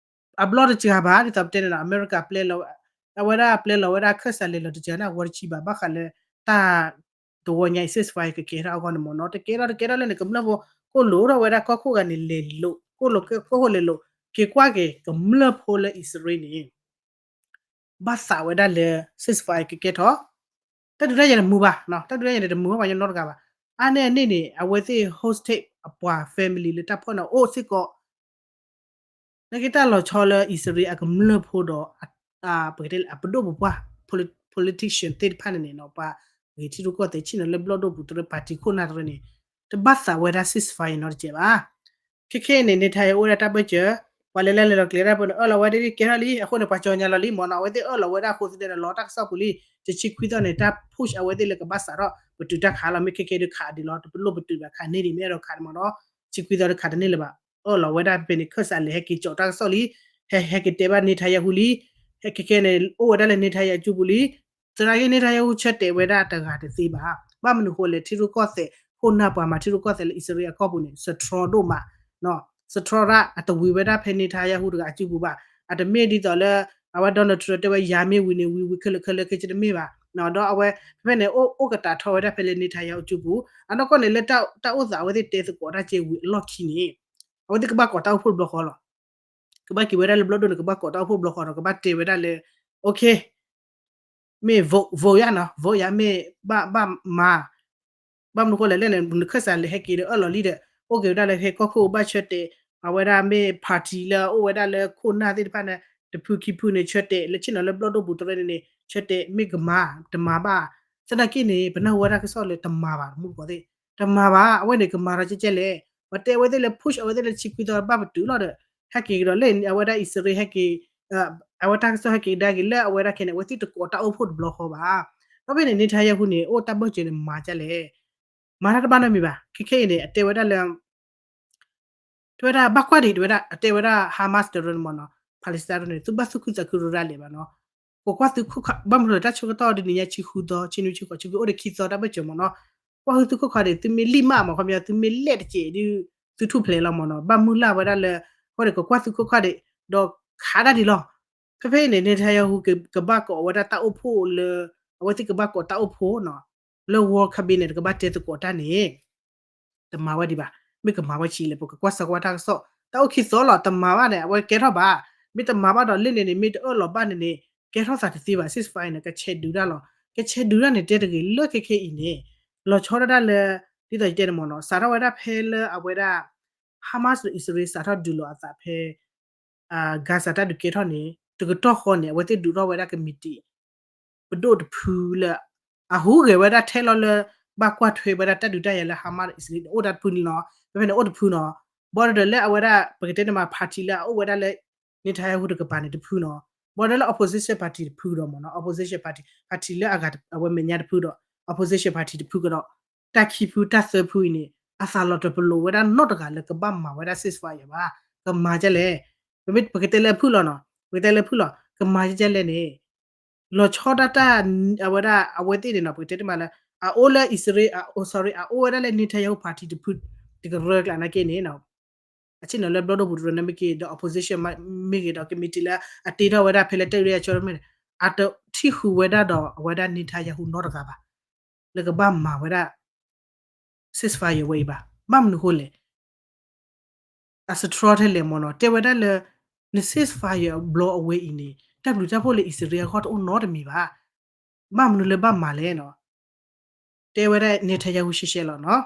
အဘျီတစှၤဘၣ် ဒ်သိးပတဲန့ၣ်လီၤ အမဲရကၤပျဲလီၤ အဝဲဒၣ်ပျဲလီၤဝဲဒၣ်ခၢၣ်စးလဲၤလီၤတစှၤန့ၣ် အဝဲတဆံးဘၣ် ဘၣ်ဃးလၢတၢ် တဝီညါအံၤ ceasefire ကကဲထီၣ်အဂီၢ်န့ၣ်မ့ၢ်နီၤ တကဲထီၣ်တကဲထီၣ်လၢန့ၣ် ကမျၢၢ်ဖိ ကိၣ်လိာ်ထီၣ်ဝဲဒၣ်ကီၢ်ခိၣ်ဂၤန့ၣ်လဲၤလိာ် ကိၣ်လိာ်ကီၢ်ခိၣ်လဲၤလိာ် က့ၤကွၢ်က့ၤ ကမျၢၢ်ဖိလၢအံၣ်စရ့လးန့ၣ် ဘၣ်သးဝဲဒၣ်လၢ ceasefire ကကဲထီၣ် တၢ်ဒုးတၢ်ယၤန့ၣ်မုာ်ဘၣ် တၢ်ဒုးတၢ်ယၤန့ၣ် တမုာ်ဘၣ်ပှၤကညီနီတဂၤဘၣ် အါန့ၢ်အန့ၣ်န့ၣ် အဝဲသ့ၣ် hostage အပှၤ family လၢတၢ်ဖီၣ်န့ၣ်အိၣ်စ့ၢ်ကီး နာ်က့တၢ်လီၤဆီလၢအံၣ်စရ့လးအကမျၢၢ်ဖိဒီး ပကတဲလၢအပဒိၣ်ပပှၢ် politician သ့ၣ်တဖၣ်န့ၣ်န့ၣ် ပှၤဂ့ၤထံရူၢ်ကီၢ်သဲးဆ့ၣ်နီၤလၢဘျီၣ်ဒိၣ်ပူၤတရၢ party ခိၣ်နၢ်တရၢန့ၣ် တဘၣ်သးဝဲဒၣ် ceasefire နီတစဲးဘၣ် ခဲခဲအံၤန့ၣ် Netanyahu အိၣ်ဝဲဒၣ်တၢ်ဘၢၣ်စၢၤ ပှၤလဲၤလဲၤလဲၤလီၤကျဲၤတၢ်ပၢၢ်န့ၣ် အၢၣ်လီၤဝဲဒၣ်လံ ကဲထီၣ်လံ အဃိန့ၣ် ပှၤကၠီညါလီၤလံမ့ၢ်နီၤ အဝဲသ့ၣ်အၢၣ်လီၤဝဲဒၣ်အဃိသတးဒီး လီၤတၢ်ကစီၣ်ပူၤလံ တဆံခွံသီန့ၣ် တၢ် push အဝဲသ့ၣ်လၢကဘၣ်စးထီၣ် ပတုာ်တၢ်ခးလီၤ မ့ၢ်ခဲကဲဒုးခးဒံးလီၤ တပလိၣ်ပတုာ်ဘၣ်ခးန့ၢ်ဒံး မ့ၢ်အဲၣ်ဒိးခးန့ၣ်မ့ၢ်နီၤ တဆံခွံသီတခးတန့ၢ်လၢၤဘၣ် အၢၣ်လီၤဝဲဒၣ်ဖဲန့ၣ် ခၢၣ်စးလဲၤဟဲက့ၤကၠီးတၢ်ကစီၣ်လံ ဟဲဟဲက့ၤတဲဘၣ် Netanyahu လံ ဟဲခဲခဲန့ၣ် အိၣ်ဝဲဒၣ်လၢ Netanyahu အစုပူၤလံ သနာ်က့ Netanyahu ဆၢတဲာ်ဝဲဒၣ်တဂၤတသ့ဘၣ် ဘၣ်မနုၤဃိလဲၣ် ထံရူၢ်ကီၢ်သဲး ခိၣ်နၢ်ပှၤမၤထံရူၢ်ကီၢ်သဲးလၢအံၣ်စရ့လးအကီၢ်ပူၤန့ၣ် strong ဒိၣ်မး strong ဒၣ် အတဝံၤဝဲဒၣ်ဖဲ Netanyahu တဂၤအစုပူၤဘၣ် အတမ့ၢ်ဒ်သိးလၢ အဝဲ Donald Trump တဲဝဲ ယၤမ့ၢ်ဝံၤန့ၣ် ဝံၤဝံၤခဲလၢာ်ခဲလၢာ်ခဲဆ့တမ့ၢ်ဘၣ် ဒီးအဝဲဖဲဖဲန့ၣ် အိၣ်ကတၢၢ်ထီၣ်ဝဲဒၣ်ဖဲလၢ Netanyahu အစုပူၤ, အနီၢ်ကီၢ်န့ၣ် လၢတၢ်အိၣ်သးအဝဲသ့ၣ်တဲသကိးတၢ်ကဲဝံၤအလီၢ်ခံန့ၣ် အဝဲသ့ၣ်ကဘၣ်ကိးတၢ်အိၣ်ဖှိၣ်တဘျီဃီလီၤ. ကဘၣ်က့ၤဝဲဒၣ်လၢဘျီၣ်ဒိၣ်န့ၣ် ကဘၣ်ကိးတၢ်အိၣ်ဖှိၣ်တဘျီဃီဒီး ကဘၣ်တဲဝဲဒၣ်လၢ okay မ့ၢ် vote ယါနီၤ, vote ယါမ့ၢ်ဘၣ်ဘၣ်မၤ, ဘၣ်မနုၤဃိလဲၣ်လဲၣ်န့ၣ် နခၢၣ်စးလဲၤဟဲက့ၤဒီးအၢၣ်လီၤလံဒီး အိၣ်က့ၤဝဲဒၣ်လၢဟဲကီၢ်ခိၣ်ဘၣ်ဆၢတဲာ်, အဝဲဒၣ်မ့ၢ် party လၢအအိၣ်ဝဲဒၣ်လၢခိၣ်နၢ်သ့ၣ်တဖၣ်န့ၣ် တဖုခံဖုန့ၣ် ဆၢတဲာ်လၢဆ့ၣ်နီၤလၢဘျီၣ်ဒိၣ်ပူၤတရၢန့ၣ်န့ၣ် ဆၢတဲာ်မ့ၢ်ကမၤ တမၤဘၣ်. သနာ်က့န့ၣ် ပနၢ်ဟူဝဲဒၣ်ကစီၣ်လၢတမၤဘၣ် တမူတကိးသ့ၣ်, တမၤဘၣ်. အဝဲန့ၣ်ကမၤဒီးကဲကဲလဲၣ်, ပှၤတဲအဝဲသ့ၣ်လၢ push အဝဲသ့ၣ်လၢဆံခွံသီဘၣ်ပတုာ်လီၤဒီး ဟဲက့ၤကဒီးလၢအဝဲဒၣ်အံၣ်စရ့လးဟဲက့ၤ အဝဲတၢ်ကစီၣ်ဟဲက့ၤကဒါက့ၤလၢအဝဲဒၣ်ခဲန့ၣ် အဝဲသ့ၣ်တကိးတၢ်အိၣ်ဖှိၣ်တဘျီဃီဘၣ်. ဒီးဖဲန့ၣ် Netanyahu န့ၣ် အိၣ်တၢ်ဘၢၣ်စၢၤန့ၣ် မၤဒ်လဲၣ်, မၤတၢ်တဘၣ်နီတမံၤဘၣ်. ခဲခဲအံၤန့ၣ် အတဲဝဲဒၣ်လၢ တဲဝဲဒၣ်ဘၣ်ကွၢ်ဒံး တဲဝဲဒၣ် အတဲဝဲဒၣ် Hamas တရၢန့ၣ်မ့ၢ်နီၤ Palestine တရၢန့ၣ် သုဘၣ်သူၣ်ခုသးခုရူရၣ်လဲာ်ဘၣ်နီၤ, ကကွၢ်သုခိၣ်ခီၣ် ဘၣ်မနုၤလၢတၢ်ဆၢကတီၢ်ဒ်န့ၣ်ညါ ဆံဃုသီ ဆံနွံ ဆံဃိး ဆံခွံ အိၣ်ဒီးခံသီတၢ်ဘၢၣ်စၢၤမ့ၢ်နီၤ, ကွၢ်သုခိၣ်ခီၣ်ဒံး သုမ့ၢ်လံၣ်မးမ့ၢ် ခီပညီ သုမ့ၢ်လဲၣ်တစဲးဒ် သုထူၣ်ဖျဲးလီၤမ့ၢ်နီၤ, ဘၣ်မုၢ်လၢ်ဝဲဒၣ်လၢ အဃိန့ၣ် ကကွၢ်သုခိၣ်ခီၣ်ဒံး ဒီးခးဒၣ်ဒ်လီၤ. ဖဲဖဲအံၤန့ၣ် Netanyahu ကဘၣ်ကိးဝဲဒၣ်တၢ်အိၣ်ဖှိၣ်လၢ အဝဲသ့ၣ်ကဘၣ်ကိးတၢ်အိၣ်ဖှိၣ်နီၤ လၢ World Cabinet န့ၣ် ကဘၣ်တဲသကိးတၢ်န့ၣ် တမၤဝဲဒံးဘၣ်. မ့ၢ်ကမၤဝဲဆံးလဲၣ် ပကကွၢ်စၢၤကွၢ်တၢ်ကစီၣ် တၢ်အိၣ်ခံသီလီၤ တမၤဘၣ်န့ၣ် အဝဲကဲထီၣ်ဘၣ်. မ့ၢ်တမၤဘၣ်ဒီးလၢန့ၣ်န့ၣ် မ့ၢ်တအၢၣ်လီၤဘၣ်န့ၣ်န့ၣ် ကဲထီၣ်သးတသ့ဘၣ် ceasefire န့ၣ် ကဆဲးဒုးတၢ်လီၤ. ကဆဲးဒုးတၢ်န့ၣ် တဲတဂ့ၤ လၢခဲခဲအံၤန့ၣ် လီၤဆီဒၣ်တၢ်လၢ ဒ်သိးယတဲန့ၣ်မ့ၢ်နီၤ စးထီၣ်ဝဲဒၣ်ဖဲလၢအဝဲဒၣ် Hamas ဒီးအံၣ်စရ့လး စးထီၣ်ဒုးလိာ်အသးဖဲ Gaza တၢ်ဒုးကဲထီၣ်န့ၣ် တကတီၢ်ဃီန့ၣ် အဝဲသ့ၣ်ဒုးထီၣ်ဝဲဒၣ်ကမံးတံာ် ပဒိၣ်တဖုလၢ အဟူးဂဲၤဝဲဒၣ်ထဲလီၤလၢ ဘၣ်ကွၢ်ထွဲဝဲဒၣ်တၢ်ဒုးတၢ်ယၤလၢ Hamas ဒီးအံၣ်စရ့လးန့ၣ် အိၣ်တၢ်တဖုန့ၣ်လီၤ. ဖဲဖဲန့ၣ်အိၣ်တဖုနီၤ. ဘၣ်ဒီးလၢအဝဲဒၣ် ပကတဲန့ၣ်မး party လၢအအိၣ်ဝဲဒၣ်လၢ Netanyahu တကပၤန့ၣ်တဖုနီၤ. ဘၣ်ဒီးလၢ opposition party တဖုဒီးမ့ၢ်နီၤ opposition party party လၢအဂၤအဝဲမဲာ်ညါတဖုဒီး opposition party တဖုကဒီး တၢ်ခံဖုတၢ်သၢဖုအံၤန့ၣ် အသးလီၤတပလိာ်ဝဲဒၣ်နီတဂၤလၢကဘၣ်မၤဝဲဒၣ် ceasefire ဘၣ်. ကမၤဒ်လဲၣ်. ပကတဲလၢဖုၣ်လီၤနီၤ ပကတဲလၢဖုၣ်လီၤ ကမၤဒ်လဲၣ်န့ၣ် လီၤဆီဒၣ်တၢ် အဝဲဒၣ်အဝဲသ့ၣ်န့ၣ်နီၤ ပကတဲတမးလၢ အအိၣ်လၢအံၣ်စရ့လး အအိၣ် sorry အအိၣ်ဝဲဒၣ်လၢ Netanyahu party တဖု တကရၢကျါနာ်က့န့ၣ် အဆ့ၣ်နီၤလၢဘျီၣ်ဒိၣ်ပူၤတရၢန့ၣ်မ့ၢ်ဂ့ၤ ဒီး opposition မ့ၢ်ဂ့ၤ ဒီးကမံးတံာ်လၢအတ့ထီၣ်ဝဲဒၣ်ဖဲလၢတၢ်ဒုးတၢ်ယၤဆၢမ့ၢ်န့ၣ် အတထံၣ်ဃုာ်ဝဲဒၣ်ဒီးအဝဲဒၣ် Netanyahu နီတဂၤဘၣ် လၢကဘၣ်မၤဝဲဒၣ် ceasefire ဝဲအံၤဘၣ်. ဘၣ်မနုၤဃိလဲၣ် အ strong ထဲလဲၣ်မ့ၢ်နီၤ တဲဝဲဒၣ်လၢ န ceasefire အဘျီအဝဲအံၤန့ၣ် တၢ်ဘျုးတၢ်ဖှိၣ်လၢအံၣ်စရ့လးအဂီၢ်တအိၣ်နီတမံၤဘၣ်. ဘၣ်မနုၤလၢဘၣ်မၤလဲၣ်နီၤ တဲဝဲဒၣ် Netanyahu ရှဲရှဲလီၤနီၤ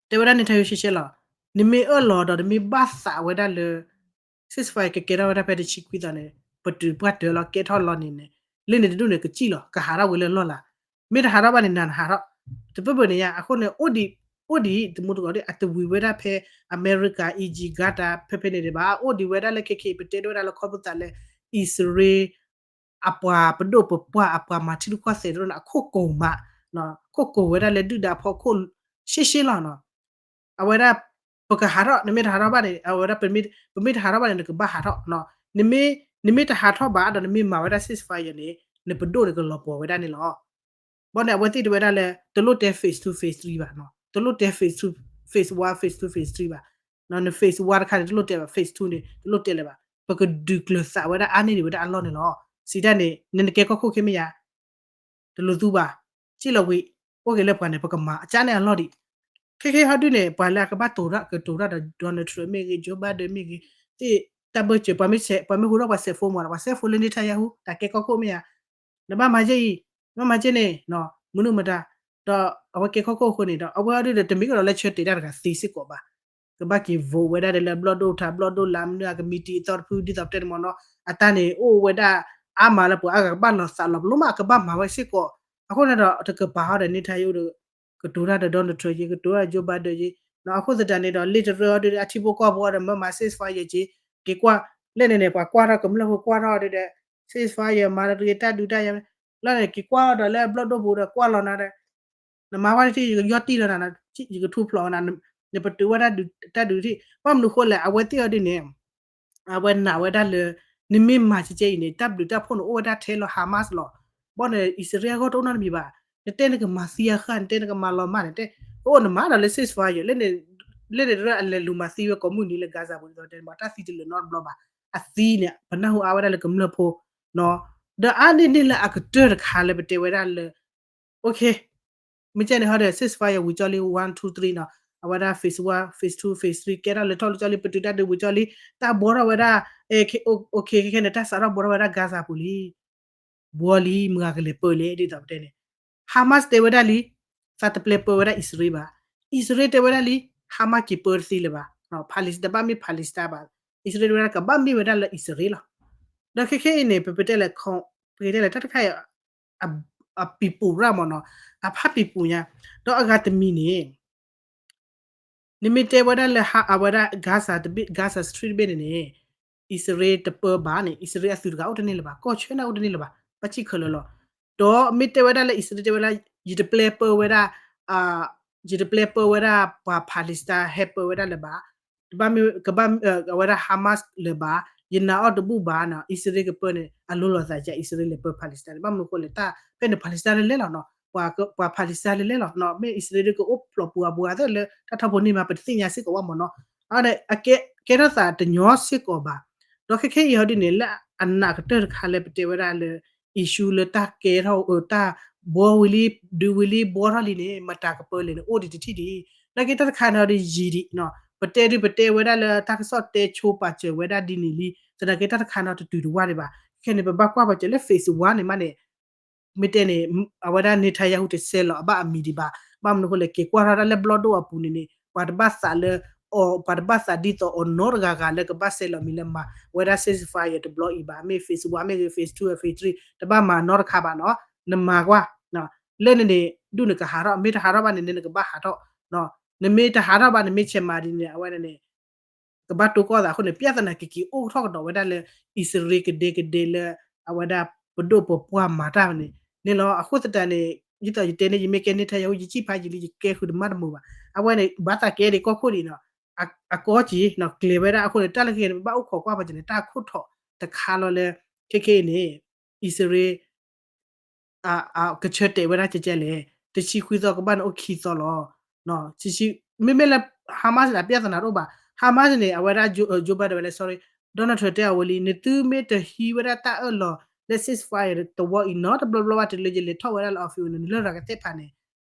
တဲဝဲဒၣ် Netanyahu ရှဲရှဲလီၤ နမ့ၢ်အၢၣ်လီၤဒီးနမ့ၢ်ဘၣ်သးဝဲဒၣ်လၢ ceasefire ကကဲထီၣ်ဝဲဒၣ်ဖဲတဆံခွံသီန့ၣ် ပတုာ်ပှၢ်တၢၢ်လီၤ ကဲထီၣ်လီၤန့ၣ်န့ၣ် လၢန့ၣ်တဒူၣ်န့ၣ် ကစံၣ်လီၤ ကဟးထီၣ်ဝဲလၢလီၢ်လၤ မ့ၢ်တဟးထီၣ်ဘၣ်န့ၣ် နၤနဟးထီၣ် တပၢၢ်ပၢၢ်န့ၣ်ယါ အဃိန့ၣ် အိၣ်ဒံး အိၣ်ဒံး တမူတကိးဒ် အတဝံၤဝဲဒၣ်ဖဲ အမဲရကၤ Egypt Qatar ဖဲဖဲန့ၣ်ဒံးဘၣ် အိၣ်ဒံးဝဲဒၣ်လၢခဲခဲအံၤ ပတဲဒိၣ်ဝဲဒၣ်လၢခီဖျိသးလၢ အံၣ်စရ့လး အပှၤပဒိၣ်ပပှၢ် အပှၤမၤထံရူၢ်ကီၢ်သဲးတရၢန့ၣ် အခိၣ်ကိၤမး ခိၣ်ကိၤဝဲဒၣ်လၢဒုၣ်ဒါဖီခိၣ် ရှဲရှဲလီၤနီၤ အဝဲဒၣ် ပကဟးထီၣ် နမ့ၢ်တဟးထီၣ်ဘၣ်န့ၣ် အဝဲဒၣ် ပမ့ၢ်တဟးထီၣ်ဘၣ်န့ၣ် နကဘၣ်ဟးထီၣ် နမ့ၢ်တဟးထီၣ်ဘၣ်ဒီးနမ့ၢ်မၤဝဲဒၣ် ceasefire န့ၣ် နပဒိၣ်န့ၣ်ကလီၤပှီၢ်ဝဲဒၣ်န့ၣ်လီၤ. ဘၣ်န့ၣ် အဝဲသ့ၣ်တဲဝဲဒၣ်လၢ တလိၣ်တဲ phase two phase three ဘၣ် တလိၣ်တဲ phase two phase one phase two phase three ဘၣ် န phase one တခါန့ၣ် တလိၣ်တဲဘၣ် phase two န့ၣ် တလိၣ်တဲလၢၤဘၣ် ပကဒုးကျၢၤသးဝဲဒၣ်အါန့ၢ်ဒံးဝဲဒၣ်အလီၢ်န့ၣ်လီၤ. စံးတၢ်န့ၣ် နနကဲကီၢ်ခိၣ်ခဲမ့ၢ်ယါ တလိၣ်သူဘၣ် စံၣ်လီၤဝံၤ အိၣ်က့ၤလၢပှၤန့ၣ် ပကမၤအကၢန့ၣ်အလီၢ်ဒံး ခဲခဲဟီဒုန့ၣ် ပှၤလၢအကဘၣ်တိၤတၢ် ကတိၤတၢ်ဒီး Donald Trump မ့ၢ်ဂ့ၤ Joe Biden မ့ၢ်ဂ့ၤ သ့ၣ်တၢ်ဘၢၣ်စၢၤ ပှၤမ့ၢ်ဟူထီၣ်ပှၤစဲးဖိမး ပှၤစဲးဖိလၢ Netanyahu တၢ်ကဲကီၢ်ခိၣ်မ့ၢ်ယါ နဘၣ်မၤကဲအံၤ နဘၣ်မၤကဲန့ၣ် မနုၤမတၤ ဒီးအဝဲကဲကီၢ်ခိၣ်အဃိန့ၣ်ဒီး အဝဲအီၤဒုဒီး တမ့ၢ်ကဒီးလၢဆၢတဲာ်တၢ်တဂၤသ့စ့ၢ်ကီးဘၣ် ကဘၣ်က့ၤ vote ဝဲဒၣ်ဒီးလၢဘျီၣ်ဒိၣ်ထါ ဘျီၣ်ဒိၣ်လါ မနုၤအကမံးတံာ်အသီတဖု ဒ်သိးပတဲန့ၣ်မ့ၢ်နီၤ အတၢ်န့ၣ် အိၣ်ဝဲဒၣ် အါမးလၢပှၤအါဂၤကဘၣ်လီၤသးလီၤပလိာ်မး အကဘၣ်မၤဝဲစ့ၢ်ကီး အဃိန့ၣ်ဒီး တကပၤဟီဒီး Netanyahu ဒီး ကတိၤတၢ်ဒီး Donald Trump က့ ကတိၤတၢ် Joe Biden က့ အဃိသတးန့ၣ်ဒီး လ့ၣ်တရၢအီၤဒုဒီး အထံဖိကီၢ်ဖိဒီး မၤမၤ ceasefire က့ က့ၤကွၢ် လၢန့ၣ်န့ၣ် ပှၤကွၢ်ထီၣ်ကမျၢၢ်ဖိကွၢ်ထီၣ်ဒုဒီး ceasefire မၤတဂ့ၤ တၢ်ဒုးတၢ်ယၤ လၢန့ၣ် က့ၤကွၢ်ဒီးလၢဘျီၣ်ဒိၣ်ပူၤဒီးကွၢ်လီၤနၤဒီး နမၤဝဲတထံၣ် ယကယီၢ်တံၢ်လီၤနၤ ယကထူဖျိးနၤ နပတုာ်ဝဲတၢ်ဒုးတၢ်ဒုးတထံၣ် ဘၣ်မနုၤဃိလဲၣ် အဝဲသ့ၣ်အီၤဒ်န့ၣ် အဝဲနာ်ဝဲဒၣ်လၢ နမ့ၢ်မၤကဲကဲအံၤန့ၣ် တၢ်ဘျုးတၢ်ဖှိၣ်န့ၣ် အိၣ်ဝဲဒၣ်ထဲလီၤ Hamas လီၤ. ဘၣ်န့ၣ် အံၣ်စရ့လးအဂီၢ်တအိၣ်နီတမံၤဘၣ်. နတဲနကမၤသံအဃၢ် နတဲနကမၤလီၤမၢ်န့ၣ် တဲ အိၣ်နမၤဒီးလၢ ceasefire လၢန့ၣ် လၢန့ၣ်တရၢအလဲၤလူၤမၤသံဝဲကိးမုၢ်နံၤလၢ Gaza ပူၤဒ်သိးတဲန့ၣ် တၢ်သံတလၢာ်နီတဘျီဘၣ်. အသံန့ၣ် ပနၢ်ဟူအါဝဲဒၣ်လၢကမျၢၢ်ဖိ နီၤ ဒီးအါန့ၢ်န့ၢ်လၢအကတၢၢ်တခါလၢပတဲဝဲဒၣ်လၢ OK မ့ၢ်ကဲန့ၣ်ဟီဒီး ceasefire ဝံၤကၠီလံ one two three နီၤ အဝဲဒၣ် phase one phase two phase three ကဲထီၣ်လၢထီၣ်လၢကၠီလံ ပတုာ်တၢ်ဒုးဝံၤကၠီလံ တၢ်ဘှီထီၣ်ဝဲဒၣ် OK ခဲခဲန့ၣ် တၢ်စးထီၣ်ဘှီထီၣ်ဝဲဒၣ် Gaza ပူၤလံ ဘှီလံ မုၢ်ဂၤကလဲၤပၢလဲၣ် ဒ်သိးပတဲန့ၣ် Hamas တဲဝဲဒၣ်လံ သးတပျဲပၢဝဲဒၣ်အံၣ်စရ့လးဘၣ် အံၣ်စရ့လးတဲဝဲဒၣ်လံ Hamas က့ၤပၢတသ့လၢၤဘၣ် Palestine တဘၣ်မ့ၢ် Palestine ဘၣ် အံၣ်စရ့လးတဲဝဲဒၣ်ကဘၣ်မ့ၢ်ဝဲဒၣ်လၢအံၣ်စရ့လးလီၤ ဒီးခဲခဲအံၤန့ၣ် ပပတဲလဲၣ် ပကတဲလဲၣ်တၢ်တခါအံၤ အပံၤပူၤရၣ်မ့ၢ်နီၤ အဖးပံၤပူၤညါ ဒီးအဂၤတမံၤန့ၣ် နမ့ၢ်တဲဝဲဒၣ်လၢအဝဲဒၣ် Gaza တဘ့ၣ် Gaza Strip တဘ့ၣ်န့ၣ်န့ၣ် အံၣ်စရ့လးတပၢဘၣ်န့ၣ် အံၣ်စရ့လးအသုးတဂၤအိၣ်တန့ၢ်လၢၤဘၣ် ကီၢ်ဆၢန့ၣ်အိၣ်တန့ၢ်လၢၤဘၣ် ဘၣ်စံၣ်ခဲလၢာ်လီၤ ဒီးမ့ၢ်တဲဝဲဒၣ်လၢအံၣ်စရ့လးတဲဝဲဒၣ် ယတပျဲပၢဝဲဒၣ် ယတပျဲပၢဝဲဒၣ်ပှၤ Palestine ဟဲပၢဝဲဒၣ်လၢၤဘၣ် တဘၣ်မ့ၢ်ကဘၣ်အဝဲဒၣ် Hamas လၢၤဘၣ် ယနာ်အီၤတဘူၣ်ဘၣ်နီၤ အံၣ်စရ့လးကပၢန့ၣ် အလိၤလိာ်သးက အံၣ်စရ့လးလဲၤပၢ Palestine န့ၣ် ဘၣ်မနုၤအဃိလဲၣ် တၢ်ဖဲန့ၣ် Palestine လဲၤလဲၤလီၤနီၤ ပှၤ Palestine လဲၤလဲၤလီၤ မ့ၢ်အံၣ်စရ့လးကအိၣ်ဖျိးပူၤအပူၤအသ့ၣ်လၢတၢ်ထီဖိန့ၢ်မး ပတသ့ၣ်ညါစ့ၢ်ကီးဘၣ်မ့ၢ်နီၤ အကဲထီၣ်သးတညီစ့ၢ်ကီးဘၣ် ဒီးခဲခဲအံၤဟီဒ်န့ၣ် လၢအနာ်ကတၢၢ်တခါလၢပတဲဝဲဒၣ်လၢ issue လၢတၢ်ကဲထီၣ်အတၢ်ဘှီဝံၤလံ ဒုးဝံၤလံဘှီထီၣ်လံန့ၣ် မတၤကပၢလဲၣ်န့ၣ် အိၣ်ဒံးတထံၣ်ဒံး နာ်က့တၢ်တခါန့ၣ်ဒီးယံာ်ဒံး ပတဲဒုးပတဲဝဲဒၣ်လၢတၢ်ကစီၣ်တဲဆိပာ်စၢၤဝဲဒၣ်ဒ်န့ၣ်လံ သနာ်က့တၢ်တခါန့ၣ်တတုၤတဝၢ်ဒံးဘၣ် ခဲန့ၣ် ပဘၣ်ကွၢ်ပာ်စၢၤလၢ phase one န့ၣ်မးန့ၣ် မ့ၢ်တဲန့ၣ် အဝဲဒၣ် Netanyahu တဆဲးလီၤအဘၣ်အမံၤဒံးဘၣ် ဘၣ်မနုၤအဃိလဲၣ် က့ၤကွၢ်ထီၣ်တၢ်လၢဘျီၣ်ဒိၣ်အပူၤန့ၣ်န့ၣ် ပှၤတဘၣ်သးလၢ ပှၤတဘၣ်သးဒ်သိးအီၤနီတဂၤဂၤလၢကဘၣ်ဆဲးလီၤမံၤလၢမၤဝဲဒၣ် ceasefire တဘျီအံၤဘၣ် မ့ၢ် phase one မ့ၢ်ဂ့ၤ phase two phase three တဘၣ်မၤနီတခါဘၣ်နီၤ နမၤကွၢ် လၢန့ၣ်န့ၣ် ဒူၣ်န့ၣ်ကဟးထီၣ် မ့ၢ်တဟးထီၣ်ဘၣ်န့ၣ်န့ၣ် နကဘၣ်ဟးထီၣ် နမ့ၢ်တဟးထီၣ်ဘၣ် နမ့ၢ်ဆဲးမၤဒ်န့ၣ် အဝဲန့ၣ်န့ၣ် ကဘၣ်တိၢ်ကီၢ်သးအဃိန့ၣ် ပြဿနာကက့ၤအိၣ်ထီၣ်ကဒီးဝဲဒၣ်လၢ အံၣ်စရ့လးကဒဲကဒဲလၢ အဝဲဒၣ်ပဒိၣ်ပပှၢ်မၤတၢ်န့ၣ် န့ၣ်လီၤ အဃိသတးန့ၣ် ဒ်သိးယတဲန့ၣ် ယမ့ၢ်ကဲ Netanyahu ယစံၣ်ဖးယံာ်လံ ယကဲဃုာ်တမးတမုာ်ဘၣ် အဝဲန့ၣ် ဘၣ်သးကဲဒံးကီၢ်ခိၣ်ဒံးနီၤ အကီက့ၤ ကျဲၤဝဲဒၣ်အဃိန့ၣ် တၢ်လၢခဲအံၤန့ၣ် ပဘၣ်အိၣ်ခိးကွၢ်ပာ်စၢၤန့ၣ် တၢ်ခိၣ်ထီၣ်တခါလီၤလၢ ခဲခဲအံၤန့ၣ် အံၣ်စရ့လး ကဆၢတဲာ်ဝဲဒၣ်ကဲကဲလဲၣ် တဆံခွံသီကဘၣ်န့ၣ်အိၣ်ခံသီလီၤ မ့မ့ၢ်လၢ Hamas န့ၣ် အပြဿနာတအိၣ်ဘၣ် Hamas န့ၣ် အဝဲဒၣ် Joe Biden ဝဲလဲၣ် sorry Donald Trump တဲအီၤဝဲလံ နသုမ့ၢ်တဟံးဝဲဒၣ်တၢ်အၢၣ်လီၤလၢ ceasefire တဝီအံၤနီတဘျီဘျီဘၣ် တုၤလၢယလဲၤထီၣ်ဝဲဒၣ်လၢ office န့ၣ် နလရာ်ကသ့ၣ်ဖးန့ၣ်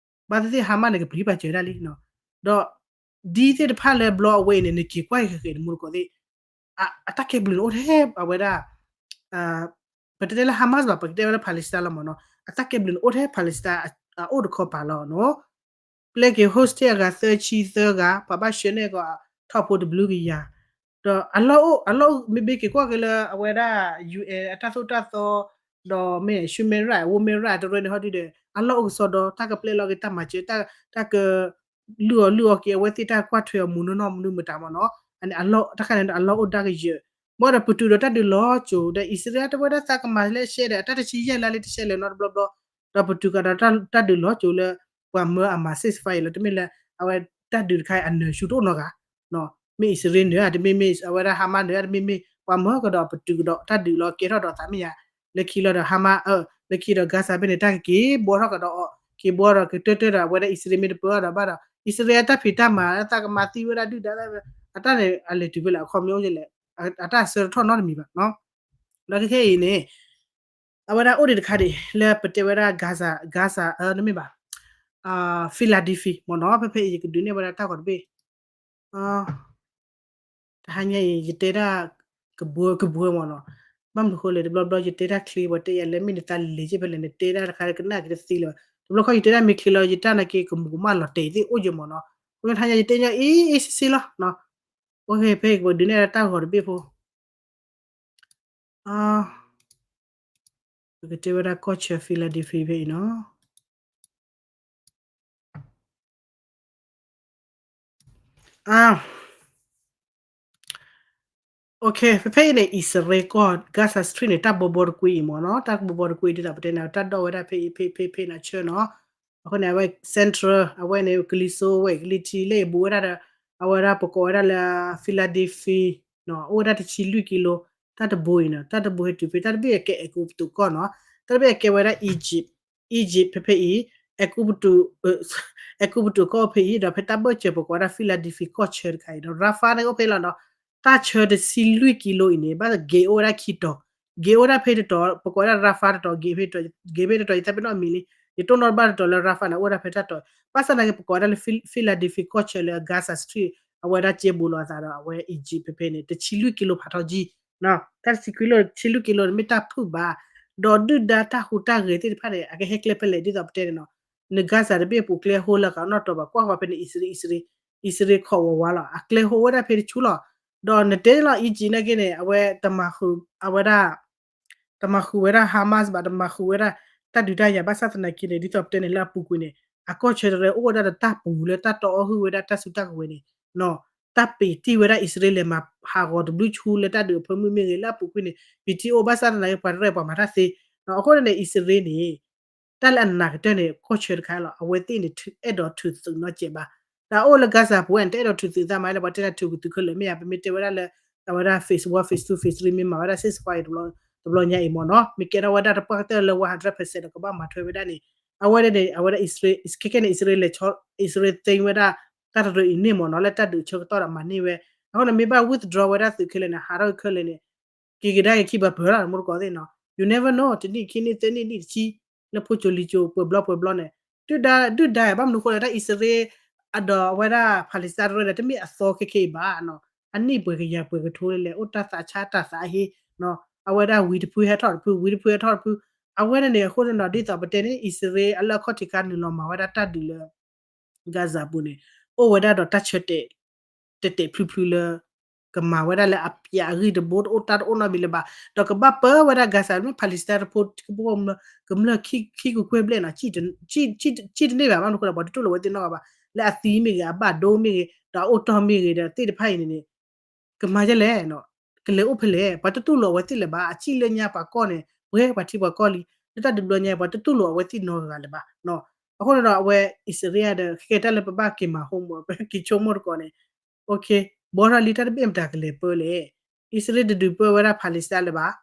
ဘၣ်သ့ၣ်သ့ၣ် Hamas န့ၣ် ကပျံၤပာ်စၢၤဒၣ်လံ ဒီး ဒ်သ့ၣ်တဖၣ်လၢဘျီအဝဲအံၤန့ၣ် နက့ၤကွၢ်ဃဲၤဃဲၤန့ၣ် မူတကိးသ့ၣ် အတၢ်ကဲဘျုးန့ၣ်အိၣ်ထဲအဝဲဒၣ် ပတတဲလၢ Hamas ဘၣ် ပကတဲဝဲလၢ Palestine လီၤမ့ၢ်နီၤ အတၢ်ကဲဘျုးန့ၣ်အိၣ်ထဲ Palestine အအိၣ်တခီပၤလီၤနီၤ ပျဲက့ၤ hostage အဂၤသၢဆံသၢဂၤ ပှၤဘၣ်ဆှၢန့ၢ်ကီးထီၣ်ဖိတဘျုးကယၤ ဒီးအလီၢ်အိၣ် အလီၢ်အိၣ် မ့မ့ၢ်က့ၤကွၢ်က့ၤလၢအဝဲဒၣ် UN အတၢ်သိၣ်တၢ်သီ ဒီးမ့ၢ် human right women right တရၢန့ၣ်ဟီဒုဒီး အလီၢ်အိၣ်ကစီဒီ တၢ်ကပျဲလီၤက့ၤတၢ်မၤစၢၤ တၢ်ကလုၢ်အီၣ်လုၢ်အီက့ၤ အဝဲသ့ၣ်တၢ်ကွၢ်ထွဲအီၤမူနီၢ်နီၢ်မနုၤမတၤမ့ၢ်နီၤ အန့ၣ်အလီၢ် တၢ်ခါန့ၣ်ဒီးအလီၢ်အိၣ်ဒၣ်ကယၢၤ ဘၣ်ဒီးပတုာ်ဒီးတၢ်ဒုးလီၤစိၤဒီး အံၣ်စရ့လးတဝဲဒၣ်သးကမၤလၢရှဲဒီး အတၢ်တဆံယဲၢ်လါလံတဆဲးလၢၤနီတဘျီဘျီ ဒီးပတုာ်ကဒီးတၢ်ဒုးလီၤစိၤလၢ ပှၤမၢအမၤ ceasefire လီၤ တမ့ၢ်လၢ အဝဲတၢ်ဒုးတခါအံၤအနၢၤဆူတအိၣ်နီတဂၤ မ့ၢ်အံၣ်စရ့လးနၢၤ တမ့မ့ၢ် အဝဲဒၣ် Hamas နၢၤ တမ့မ့ၢ် ပှၤမၢကဒီးပတုာ်ကဒီးတၢ်ဒုးလီၤကဲထီၣ်ဒီးသးမ့ၢ်ယါ လၢခံလီၤဒီး Hamas လၢခံဒီး Gaza ဖဲန့ၣ် တၢ်ကက့ၤဘှီထီၣ်ကဒီးအီၤ က့ၤဘှီဒီးကတၢၢ်တၢၢ်ဒီး အဝဲဒၣ်အံၣ်စရ့လးမ့ၢ်တပၢအီၤဒီးဘၣ်ဒီး အံၣ်စရ့လးတၢ်ဖံးတၢ်မၤ သးကမၤသံဝဲဒၣ်ဒုၣ်ဒါ အတၢ်န့ၣ် အလဲၤတုၤဖဲလဲၣ် အခီပညီအိၣ်လဲၣ် အတၢ်ဆၢတထီၣ်နီတမံၤဘၣ် ဒီးခဲခဲအံၤန့ၣ် အဝဲဒၣ်အိၣ်ဒံးတခါဒံး လၢပတဲဝဲဒၣ် Gaza Gaza တမ့ၢ်ဘၣ် Philadelphia မ့ၢ်နီၤ ဖဲဖဲအံၤယကဒုးနဲၣ်ဝဲဒၣ်တၢ်ဂီၤတဘ့ၣ် တဟါညါအံၤ ယတဲဒၣ်ကဘှၢကဘှၢမ့ၢ်နီၤ ဘၣ်မနုၤဃိလဲၣ် တဘျီဘျီ ယတဲတၢ်ချ့ ပှၤတဲယၤလၢ မ့ၢ်နသးလံာ်က့ဖဲလဲၣ် နတဲဒၣ်တခါကနၣ်က့တသ့လၢၤဘၣ် တဘျီခီယတဲဒၣ်မ့ၢ်ချ့လီၤ ယတၢ်နာ်က့ကမူးကမၣ်လီၤတဲာ်သ့ၣ်အိၣ်ယမ့ၢ်နီၤ အဃိတဟါညါ ယတဲညီအ့ၣ်အ့ၣ်စ့စ့လီၤ ဖဲပကဒုးနဲၣ်တၢ်ဂီၤတဘ့ၣ်ဖိ ပကတဲဝဲဒၣ်ကီၢ်ဆၢ Philadelphia ဖဲအံၤနီၤ ဖဲဖဲအံၤန့ၣ် အံၣ်စရ့လးကီၢ် Gaza Strip န့ၣ် တၢ်ဘီဘီတကွံအံၤမ့ၢ်နီၤ တၢ်ဘီဘီတကွံဒ်သိးပတဲန့ၣ် တၢ်ဒိၣ်ဝဲဒၣ်ဖဲအံၤ ဖဲဖဲဖဲန့ၣ်ဆၢနီၤ အဃိန့ၣ် အဝဲ Central အဝဲန့ၣ် ကလံၤစိးဝဲ ကလံၤထံးလၢအဘူးဝဲဒၣ်ဒီး အဝဲဒၣ်ပကိးဝဲဒၣ်လၢ Philadelphia အိၣ်ဝဲဒၣ်တဆံလွံၢ်ကံလိ တၢ်တဘိအံၤနီၤ တၢ်တဘိဟဲတုၤဖဲ တၢ်တဘ့ၣ်အကဲအဲၤကူပတူးကီၢ်နီၤ တၢ်တဘ့ၣ်အကဲဝဲဒၣ် Egypt Egypt ဖဲဖဲအံၤ အဲၤကူပတူး အဲၤကူပတူးကီၢ်ဖဲအံၤ ဒီးဖဲတၢ်ဘၢၣ်စၢၤပကိးဝဲဒၣ် Philadelphia ကီၢ်ဆၢတခါအံၤဒီး Rafah န့ၣ်အိၣ်ဖဲလီၤနီၤ တၢ်ဆၢတဆံလွံၢ်ကံလိအံၤန့ၣ် ဘၣ်သဂ့ၤအိၣ်ဝဲဒၣ်ခံတီၤ ဂ့ၤအိၣ်ဝဲဒၣ်ဖဲတတီၤ ပကိးဝဲဒၣ် Rafah တတီၤ ဂ့ၤဖဲတတီၤ ဂ့ၤဖဲတတီၤ ယသးပ့ၤနီၣ်အမံၤလံ ယတိၢ်နီၣ်တဘၣ်တတီၤလၢ Rafah န့ၣ် အိၣ်ဝဲဒၣ်ဖဲတၢ်တီၤ ဘၣ်ဆၣ်သနာ်က့ ပကိးဝဲဒၣ်လၢ Philadelphia ကီၢ်ဆၢလၢ Gaza Strip အဝဲဒၣ်ကဲဘူးလိာ်အသးဒီး အဝဲ Egypt ဖဲဖဲန့ၣ် တဆံလွံၢ်ကံလိဖးထီကံ တၢ်တဆံလွံၢ်ကံလိန့ၣ် မ့ၢ်တၢ်ဖုၣ်ဘၣ် ဒီးဒုၣ်ဒါတၢ်ဟူးတၢ်ဂဲၤသ့ၣ်တဖၣ်န့ၣ် အကဟဲကျဲဖဲလဲၣ်ဒ်သိးပတဲန့ၣ်နီၤ န Gaza တဘ့ၣ်အပူၤကျဲဟိလၢကနီၣ်တီၤဘၣ် ကွၢ်ဃီဖဲန့ၣ် အံၣ်စရ့လး အံၣ်စရ့လး အံၣ်စရ့လးခိးဝးဝးလီၤ အကျဲဟိဝဲဒၣ်ဖဲတဆူလီၤ ဒီးနတဲလီၤ Egypt နာ်က့န့ၣ် အဝဲ အဝဲတမၤဃုာ်ဝဲဒၣ် တမၤဃုာ်ဝဲဒၣ် Hamas ဘၣ် တမၤဃုာ်ဝဲဒၣ် တၢ်ဒုးတၢ်ယၤ ဘၣ်ဆၣ်သနာ်က့န့ၣ် ဒ်သိးပတဲန့ၣ် လၢအပူၤကွံာ်န့ၣ် အကီၢ်ဆၢတရၢအိၣ်ဝဲဒၣ်ဒီးတၢ်ပူၤလၢတၢ်တီအီၣ်ဟုၣ်ဝဲဒၣ်တၢ်စုတၢ်ကဝဲၤန့ၣ် တၢ်ပံာ်တံၢ်ဝဲဒၣ်အံၣ်စရ့လး လဲၤမၤဟးဂီၤတဘျုးဆူလၢတၢ်ဒုးအဖၢမုၢ်မ့ၢ်ဂ့ၤ လၢအပူၤကွံာ်န့ၣ် ပံာ်တံၢ်အိၣ် ဘၣ်ဆၣ်သနာ်က့ ပှၤတရၢပှၤမၤတၢ်သ့ အဃိန့ၣ် အံၣ်စရ့လးန့ၣ် တၢ်လၢအနာ်ကတၢၢ်န့ၣ် ကီၢ်ဆၢတခါလီၤ အဝဲသ့ၣ်န့ၣ် အဲၣ်ဒိးထုးသုးနီတစဲးဘၣ် တၢ်အိၣ်လၢ Gaza ပူၤဝဲန့ၣ် တအဲၣ်ဒိးထုးသုးသးမးလၢ ပှၤတဲနၤထုးကသုးခဲလၢာ် မ့ၢ်ယါ ပမ့ၢ်တဲဝဲဒၣ်လၢ အဝဲဒၣ် phase one phase two phase three မ့ၢ်မၤဝဲဒၣ် ceasefire တဘျီညါအံၤမ့ၢ်နီၤ မ့ၢ်ကဲထီၣ်ဝဲဒၣ်တပှၢ်ကတၢၢ်လၢ one hundred percent ဒီးကဘၣ်မၤထွဲဝဲဒၣ်န့ၣ် အဝဲန့ၣ် အဝဲဒၣ် ခဲကဲန့ၣ် အံၣ်စရ့လး အံၣ်စရ့လး သိမ်းဝဲဒၣ် တၢ်တရၢအံၤန့ၣ်မ့ၢ်နီၤ လၢတၢ်ဒုးဆၢကတီၢ်ဒီးမၤန့ၢ်ဝဲ အဃိန့ၣ် မ့ၢ်ဘၣ် withdraw ဝဲဒၣ်သုးခဲလၢာ်န့ၣ် ဟးထီၣ်ခဲလၢာ်န့ၣ် က့ၤကဒါက့ၤခံဘၣ်ပၢၢ်လီၤ တမူတကိးသ့ၣ်နီၤ you never know တနံၣ်ခံနံၣ်သၢနံၣ်နံၣ်တဆံ လၢဖိကၠိလံၤကၠိပှဲၤဘျီပှဲၤဘျီန့ၣ် ဒုၣ်ဒါ ဒုၣ်ဒါဘၣ်မနုၤအဃိလၢတၢ်အံၣ်စရ့လး အဒီးအဝဲဒၣ် Palestine တရၢဒီး တမ့ၢ်အသီခဲခဲအံၤဘၣ်နီၤ အနံၣ်ပှဲၤကယၤပှဲၤကထိလၢလဲၤအိၣ်တၢ်သးဆါတၢ်သးဟ့ အဝဲဒၣ်ဝံတဖုဟဲထီၣ်တဖု ဝံတဖုဟဲထီၣ်တဖု အဝဲန့ၣ်န့ၣ် အဃိန့ၣ်နီၤ ဒ်သိးပတဲန့ၣ် အံၣ်စရ့လးအလၢအခီၣ်ထံးခါနုာ်လီၤမၤဝဲဒၣ်တၢ်ဒုးလၢ Gaza ပူၤန့ၣ် အိၣ်ဝဲဒၣ်ဒီးတၢ်ဆၢတဲာ် တဲာ်တဲာ်ဖျုဖျုလၢ ကမၤဝဲဒၣ်လၢအပျးအဂံၢ်တဘိတအိၣ်တၢ်တအိၣ်နီတမံၤလၢၤဘၣ် ဒီးကဘၣ်ပၢဝဲဒၣ် Gaza မ့ၢ် Palestine တဖိကဘိ ကမျၢၢ်ခံကကွဲၢ်ဘျဲၣ်နီၤ ကံၣ်တန့ၢ်ဘၣ် ဘၣ်မနုၤအဃိလဲၣ် ပှၤတတူၢ်လိာ်ဝဲသ့ၣ်နီတဂၤဘၣ် လၢအသံမ့ၢ်ဂ့ၤ အဘၣ်ဒိမ့ၢ်ဂ့ၤ ဒီးအအိၣ်တီၢ်မ့ၢ်ဂ့ၤဒီးသ့ၣ်တဖၣ်အံၤန့ၣ်န့ၣ် ကမၤဒ်လဲၣ် ကလဲၤအိၣ်ဖဲလဲၣ် ပှၤတတူၢ်လိာ်အဝဲသ့ၣ်လၢၤဘၣ် အစံၣ်လၢညါပှၤကီၢ်န့ၣ် ပှဲၤပှၤထံပှၤကီၢ်လံ လၢတၢ်ဒုးဘျီညါ ပှၤတတူၢ်လိာ်အဝဲသ့ၣ်နီတဂၤလၢၤဘၣ် အဃိန့ၣ်ဒီးအဝဲ အံၣ်စရ့လးဒီး ခဲကဲတၢ်လၢပဘၣ်က့ၤမၤ homework ပက့ၤဆိကမိၣ်တကိးန့ၣ် ဘီထီၣ်လံ တၢ်တဘ့ၣ်မတၤကလဲၤပၢလဲၣ် အံၣ်စရ့လးတဒုးပၢဝဲဒၣ် Palestine လၢၤဘၣ်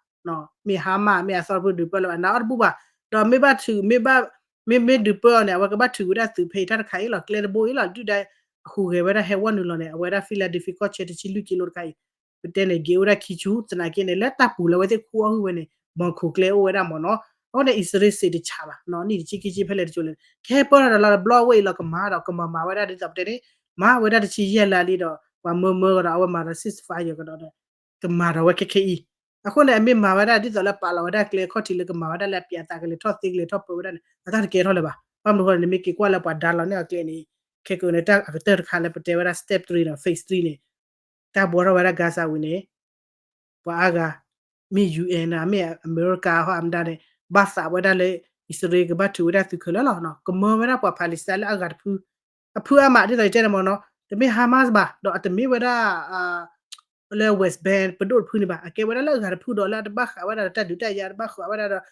မ့ၢ် Hamas မ့ၢ်အသီတဖုဒုးပၢလၢၤဘၣ် နာ်အီၤတဘူၣ်ဘၣ် ဒီးမ့ၢ်ဘၣ်ထုး မ့ၢ်ဘၣ် မ့မ့ၢ်ဒုးပၢအီၤန့ၣ် အဝဲကဘၣ်ထုးဝဲဒၣ်သုးဖဲအံၤတၢ်တခါအံၤလီၤ ကျဲတဘိအံၤလီၤ ဒုၣ်ဒါ အဟူးဂဲၤဝဲဒၣ်ဟဲဝဲနုာ်လီၤန့ၣ် အဝဲဒၣ် Philadelphia ကီၢ်ဆၢတဆံလွံၢ်ကံလိတခါအံၤ ပတဲန့ၣ် က့ၤအိၣ်ဝဲဒၣ်ခံဆူ သနာ်က့န့ၣ် လၢတၢ်ပူၤလၢအဝဲသ့ၣ်ခူအီၣ်ဟုၣ်ဝဲန့ၣ် ဘီခိးကျဲအိၣ်ဝဲဒၣ်မ့ၢ်နီၤ အဃိန့ၣ် အံၣ်စရ့လးစံးတဆးဘၣ် နံၣ်တဆံခံဆံဖဲလဲၣ်တကၠိလဲၣ် ကဟဲပၢထီၣ်ဒီးလီၤတဘျီဝဲအံၤလီၤ ကမၤဒီးကမၤမၤဝဲဒၣ်ဒ်သိးပတဲန့ၣ် မၤဝဲဒၣ်တဆံယဲၢ်လါလံဒီး ပှၤမၢမၢကဒီး အဝဲမၤဒီး ceasefire ကဒီးဒီး ကမၤဒီးဝဲခဲခဲအံၤ အဃိန့ၣ် အမ့ၢ်မၤဝဲဒၣ်ဒ်သိးလၢပာ်လီၤဝဲဒၣ်ကျဲအခီၣ်ထံးလၢကမၤဝဲဒၣ်လၢအပျးသးကလဲၤထီၣ်သ့ကလဲၤထီၣ်ပၢဝဲဒၣ်န့ၣ် အတၢ်တကဲထီၣ်လၢၤဘၣ် ဘၣ်မနုၤအဃိန့ၣ် နမ့ၢ်က့ၤကွၢ်လၢပှၤဒါလီၤန့ၢ်အီၤကျဲန့ၣ် ခဲကနံၣ်န့ၣ် တၢ်အကတၢၢ်တခါလၢပတဲဝဲဒၣ် step three ဒီး phase three န့ၣ် တၢ်ဘှီထီၣ်ဝဲဒၣ် Gaza ဝံၤန့ၣ် ပှၤအါဂၤ မ့ၢ် UN မ့ၢ်အမဲရကၤဟီ အမတၤန့ၣ် ဘၣ်သးဝဲဒၣ်လၢ အံၣ်စရ့လးကဘၣ်ထုးဝဲဒၣ်သုးခဲလၢာ်လီၤ ကမၢဝဲဒၣ်ပှၤ Palestine လၢအဂၤတဖု အဖုအါမး ဒ်သိးယတဲန့ၣ်မ့ၢ်နီၤ တမ့ၢ် Hamas ဘၣ် ဒီးအတမ့ၢ်ဝဲဒၣ် လၢ West Bank ပဒိၣ်တဖုန့ၣ်ဘၣ် အကဲဝဲဒၣ်လၢအဂၤတဖုဒီးလၢအတဘၣ်ဃးဝဲဒၣ်ဒီးတၢ်ဒုးတၢ်ယၤ တဘၣ်ဃးဝဲဒၣ်ဒီး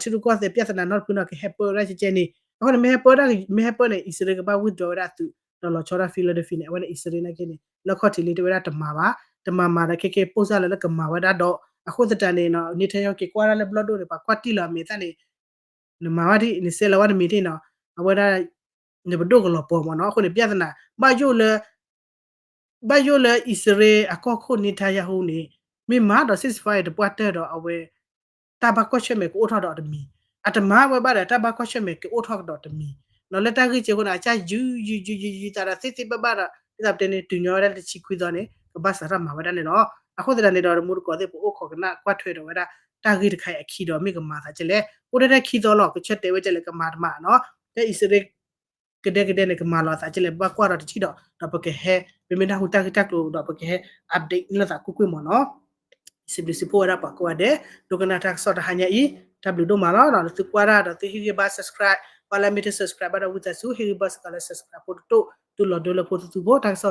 ထံရူၢ်ကီၢ်သဲး ပြဿနာ နီတဖုန့ၣ် ကဟဲပၢဝဲဒၣ်ကဲကဲန့ၣ် အဃိန့ၣ် မ့ၢ်ဟဲပၢဒၣ် မ့ၢ်ဟဲပၢန့ၣ် အံၣ်စရ့လးကဘၣ် withdraw ဝဲဒၣ်အသုး ဒီးလီၤဆီဒၣ် Philadelphia န့ၣ် အဝဲန့ၣ်အံၣ်စရ့လးနာ်က့န့ၣ် လၢခီၣ်ထံးလံတဲဝဲဒၣ်တမၤဘၣ် တမၤမၤဒီးခဲကဲပိၢ်စၢ်လၢလၢကမၤဝဲဒၣ်ဒီး အဃိသတးန့ၣ်နီၤ Netanyahu က့ၤကွၢ်ဒၣ်လၢဘျီၣ်ဒိၣ်န့ၣ် ပှၤကွၢ်တံၢ်လီၤအမဲာ်သၣ်န့ၣ် နမၤဝဲဒ် နဆဲးလီၤဝဲနမံၤဒ်နီၤ အဝဲဒၣ် နပဒိၣ်ကလီၤပှီၤမ့ၢ်နီၤ အဃိန့ၣ် ပြဿနာ ဘၣ်ယိၣ်လၢ ဘၣ်ယိၣ်လၢအံၣ်စရ့လးအကီၢ်ခိၣ် Netanyahu န့ၣ် မ့ၢ်မၤဒီး ceasefire တပှၢ်တၢၢ်ဒီးအဝဲ တၢ်ဘၣ်ကွၢ်ဆၢၣ်မဲာ်ကအိၣ်ထီၣ်ဒီးတမံၤ အတမၤဝဲဘၣ်ဒီး တၢ်ဘၣ်ကွၢ်ဆၢၣ်မဲာ်ကအိၣ်ထီၣ်ကဒီးတမံၤ လီၤလၢတၢ်ဂ့ၢ်ကဲအဃိန့ၣ် အကစၢ်ယုၢ်ယုၢ်ယုၢ်ယုၢ်ယုၢ်သးဒီးသ့သ့ဘၣ်ဘၣ်ဒီး ဒ်သိးပတဲန့ၣ် တုၤညီဝဲဒၣ်လၢတဆံခွံသီန့ၣ် ကဘၣ်စးထီၣ်မၤဝဲဒၣ်န့ၣ်လီၤ. အဃိသတးန့ၣ်ဒီး တမူတကိးသ့ၣ် ပအိၣ်ခိးကနၣ်ကွၢ်ထွဲဒီးဝဲဒၣ် တၢ်ဂ့ၢ်တခါအံၤအခံဒီး မ့ၢ်ကမၤသးကဲလဲၣ် အိၣ်ထဲတၢ်ခံသီလီၤ ကဆၢတဲာ်ဝဲကဲလဲၣ် ကမၤတမၤနီၤ တၢ်အံၣ်စရ့လး ကဒဲကဒဲန့ၣ် ကမၤလီၤသးကဲလဲၣ် ပဘၣ်ကွၢ်ဒီးတထံၣ်ဒီး ဒီးပကဟဲ ပမ့ၢ်တၢ်ဟူးတၢ်ဂ့ၢ်တၢ်ကျိၤဒီး ပကဟဲ update လိာ်သးကွ့ၢ်ကွ့ၢ်မ့ၢ်နီၤ စံးဘျုးစံးဖှိၣ်ဝဲဒၣ်ပှၤကိးဂၤဒဲး ဒိကနၣ်တၢ်ကစီၣ်တဟါညါအံၤ တၢ်ဘျုးဒိၣ်မးလီၤ. ဒီးသုကွၢ်တၢ်ဒီးသုဟ့ၣ်ဂံၢ်ဘါ subscribe ပှၤလၢအမ့ၢ်တ subscribe ဘၣ်ဒီးဝံသးစူၤ ဟ့ၣ်ဂံၢ်ဘါစ့ၢ်ကီးလၢ subscribe ဖိတတိၢ် သုလီၤဒိလၢဖိသသူဖိ တၢ်ကစီၣ်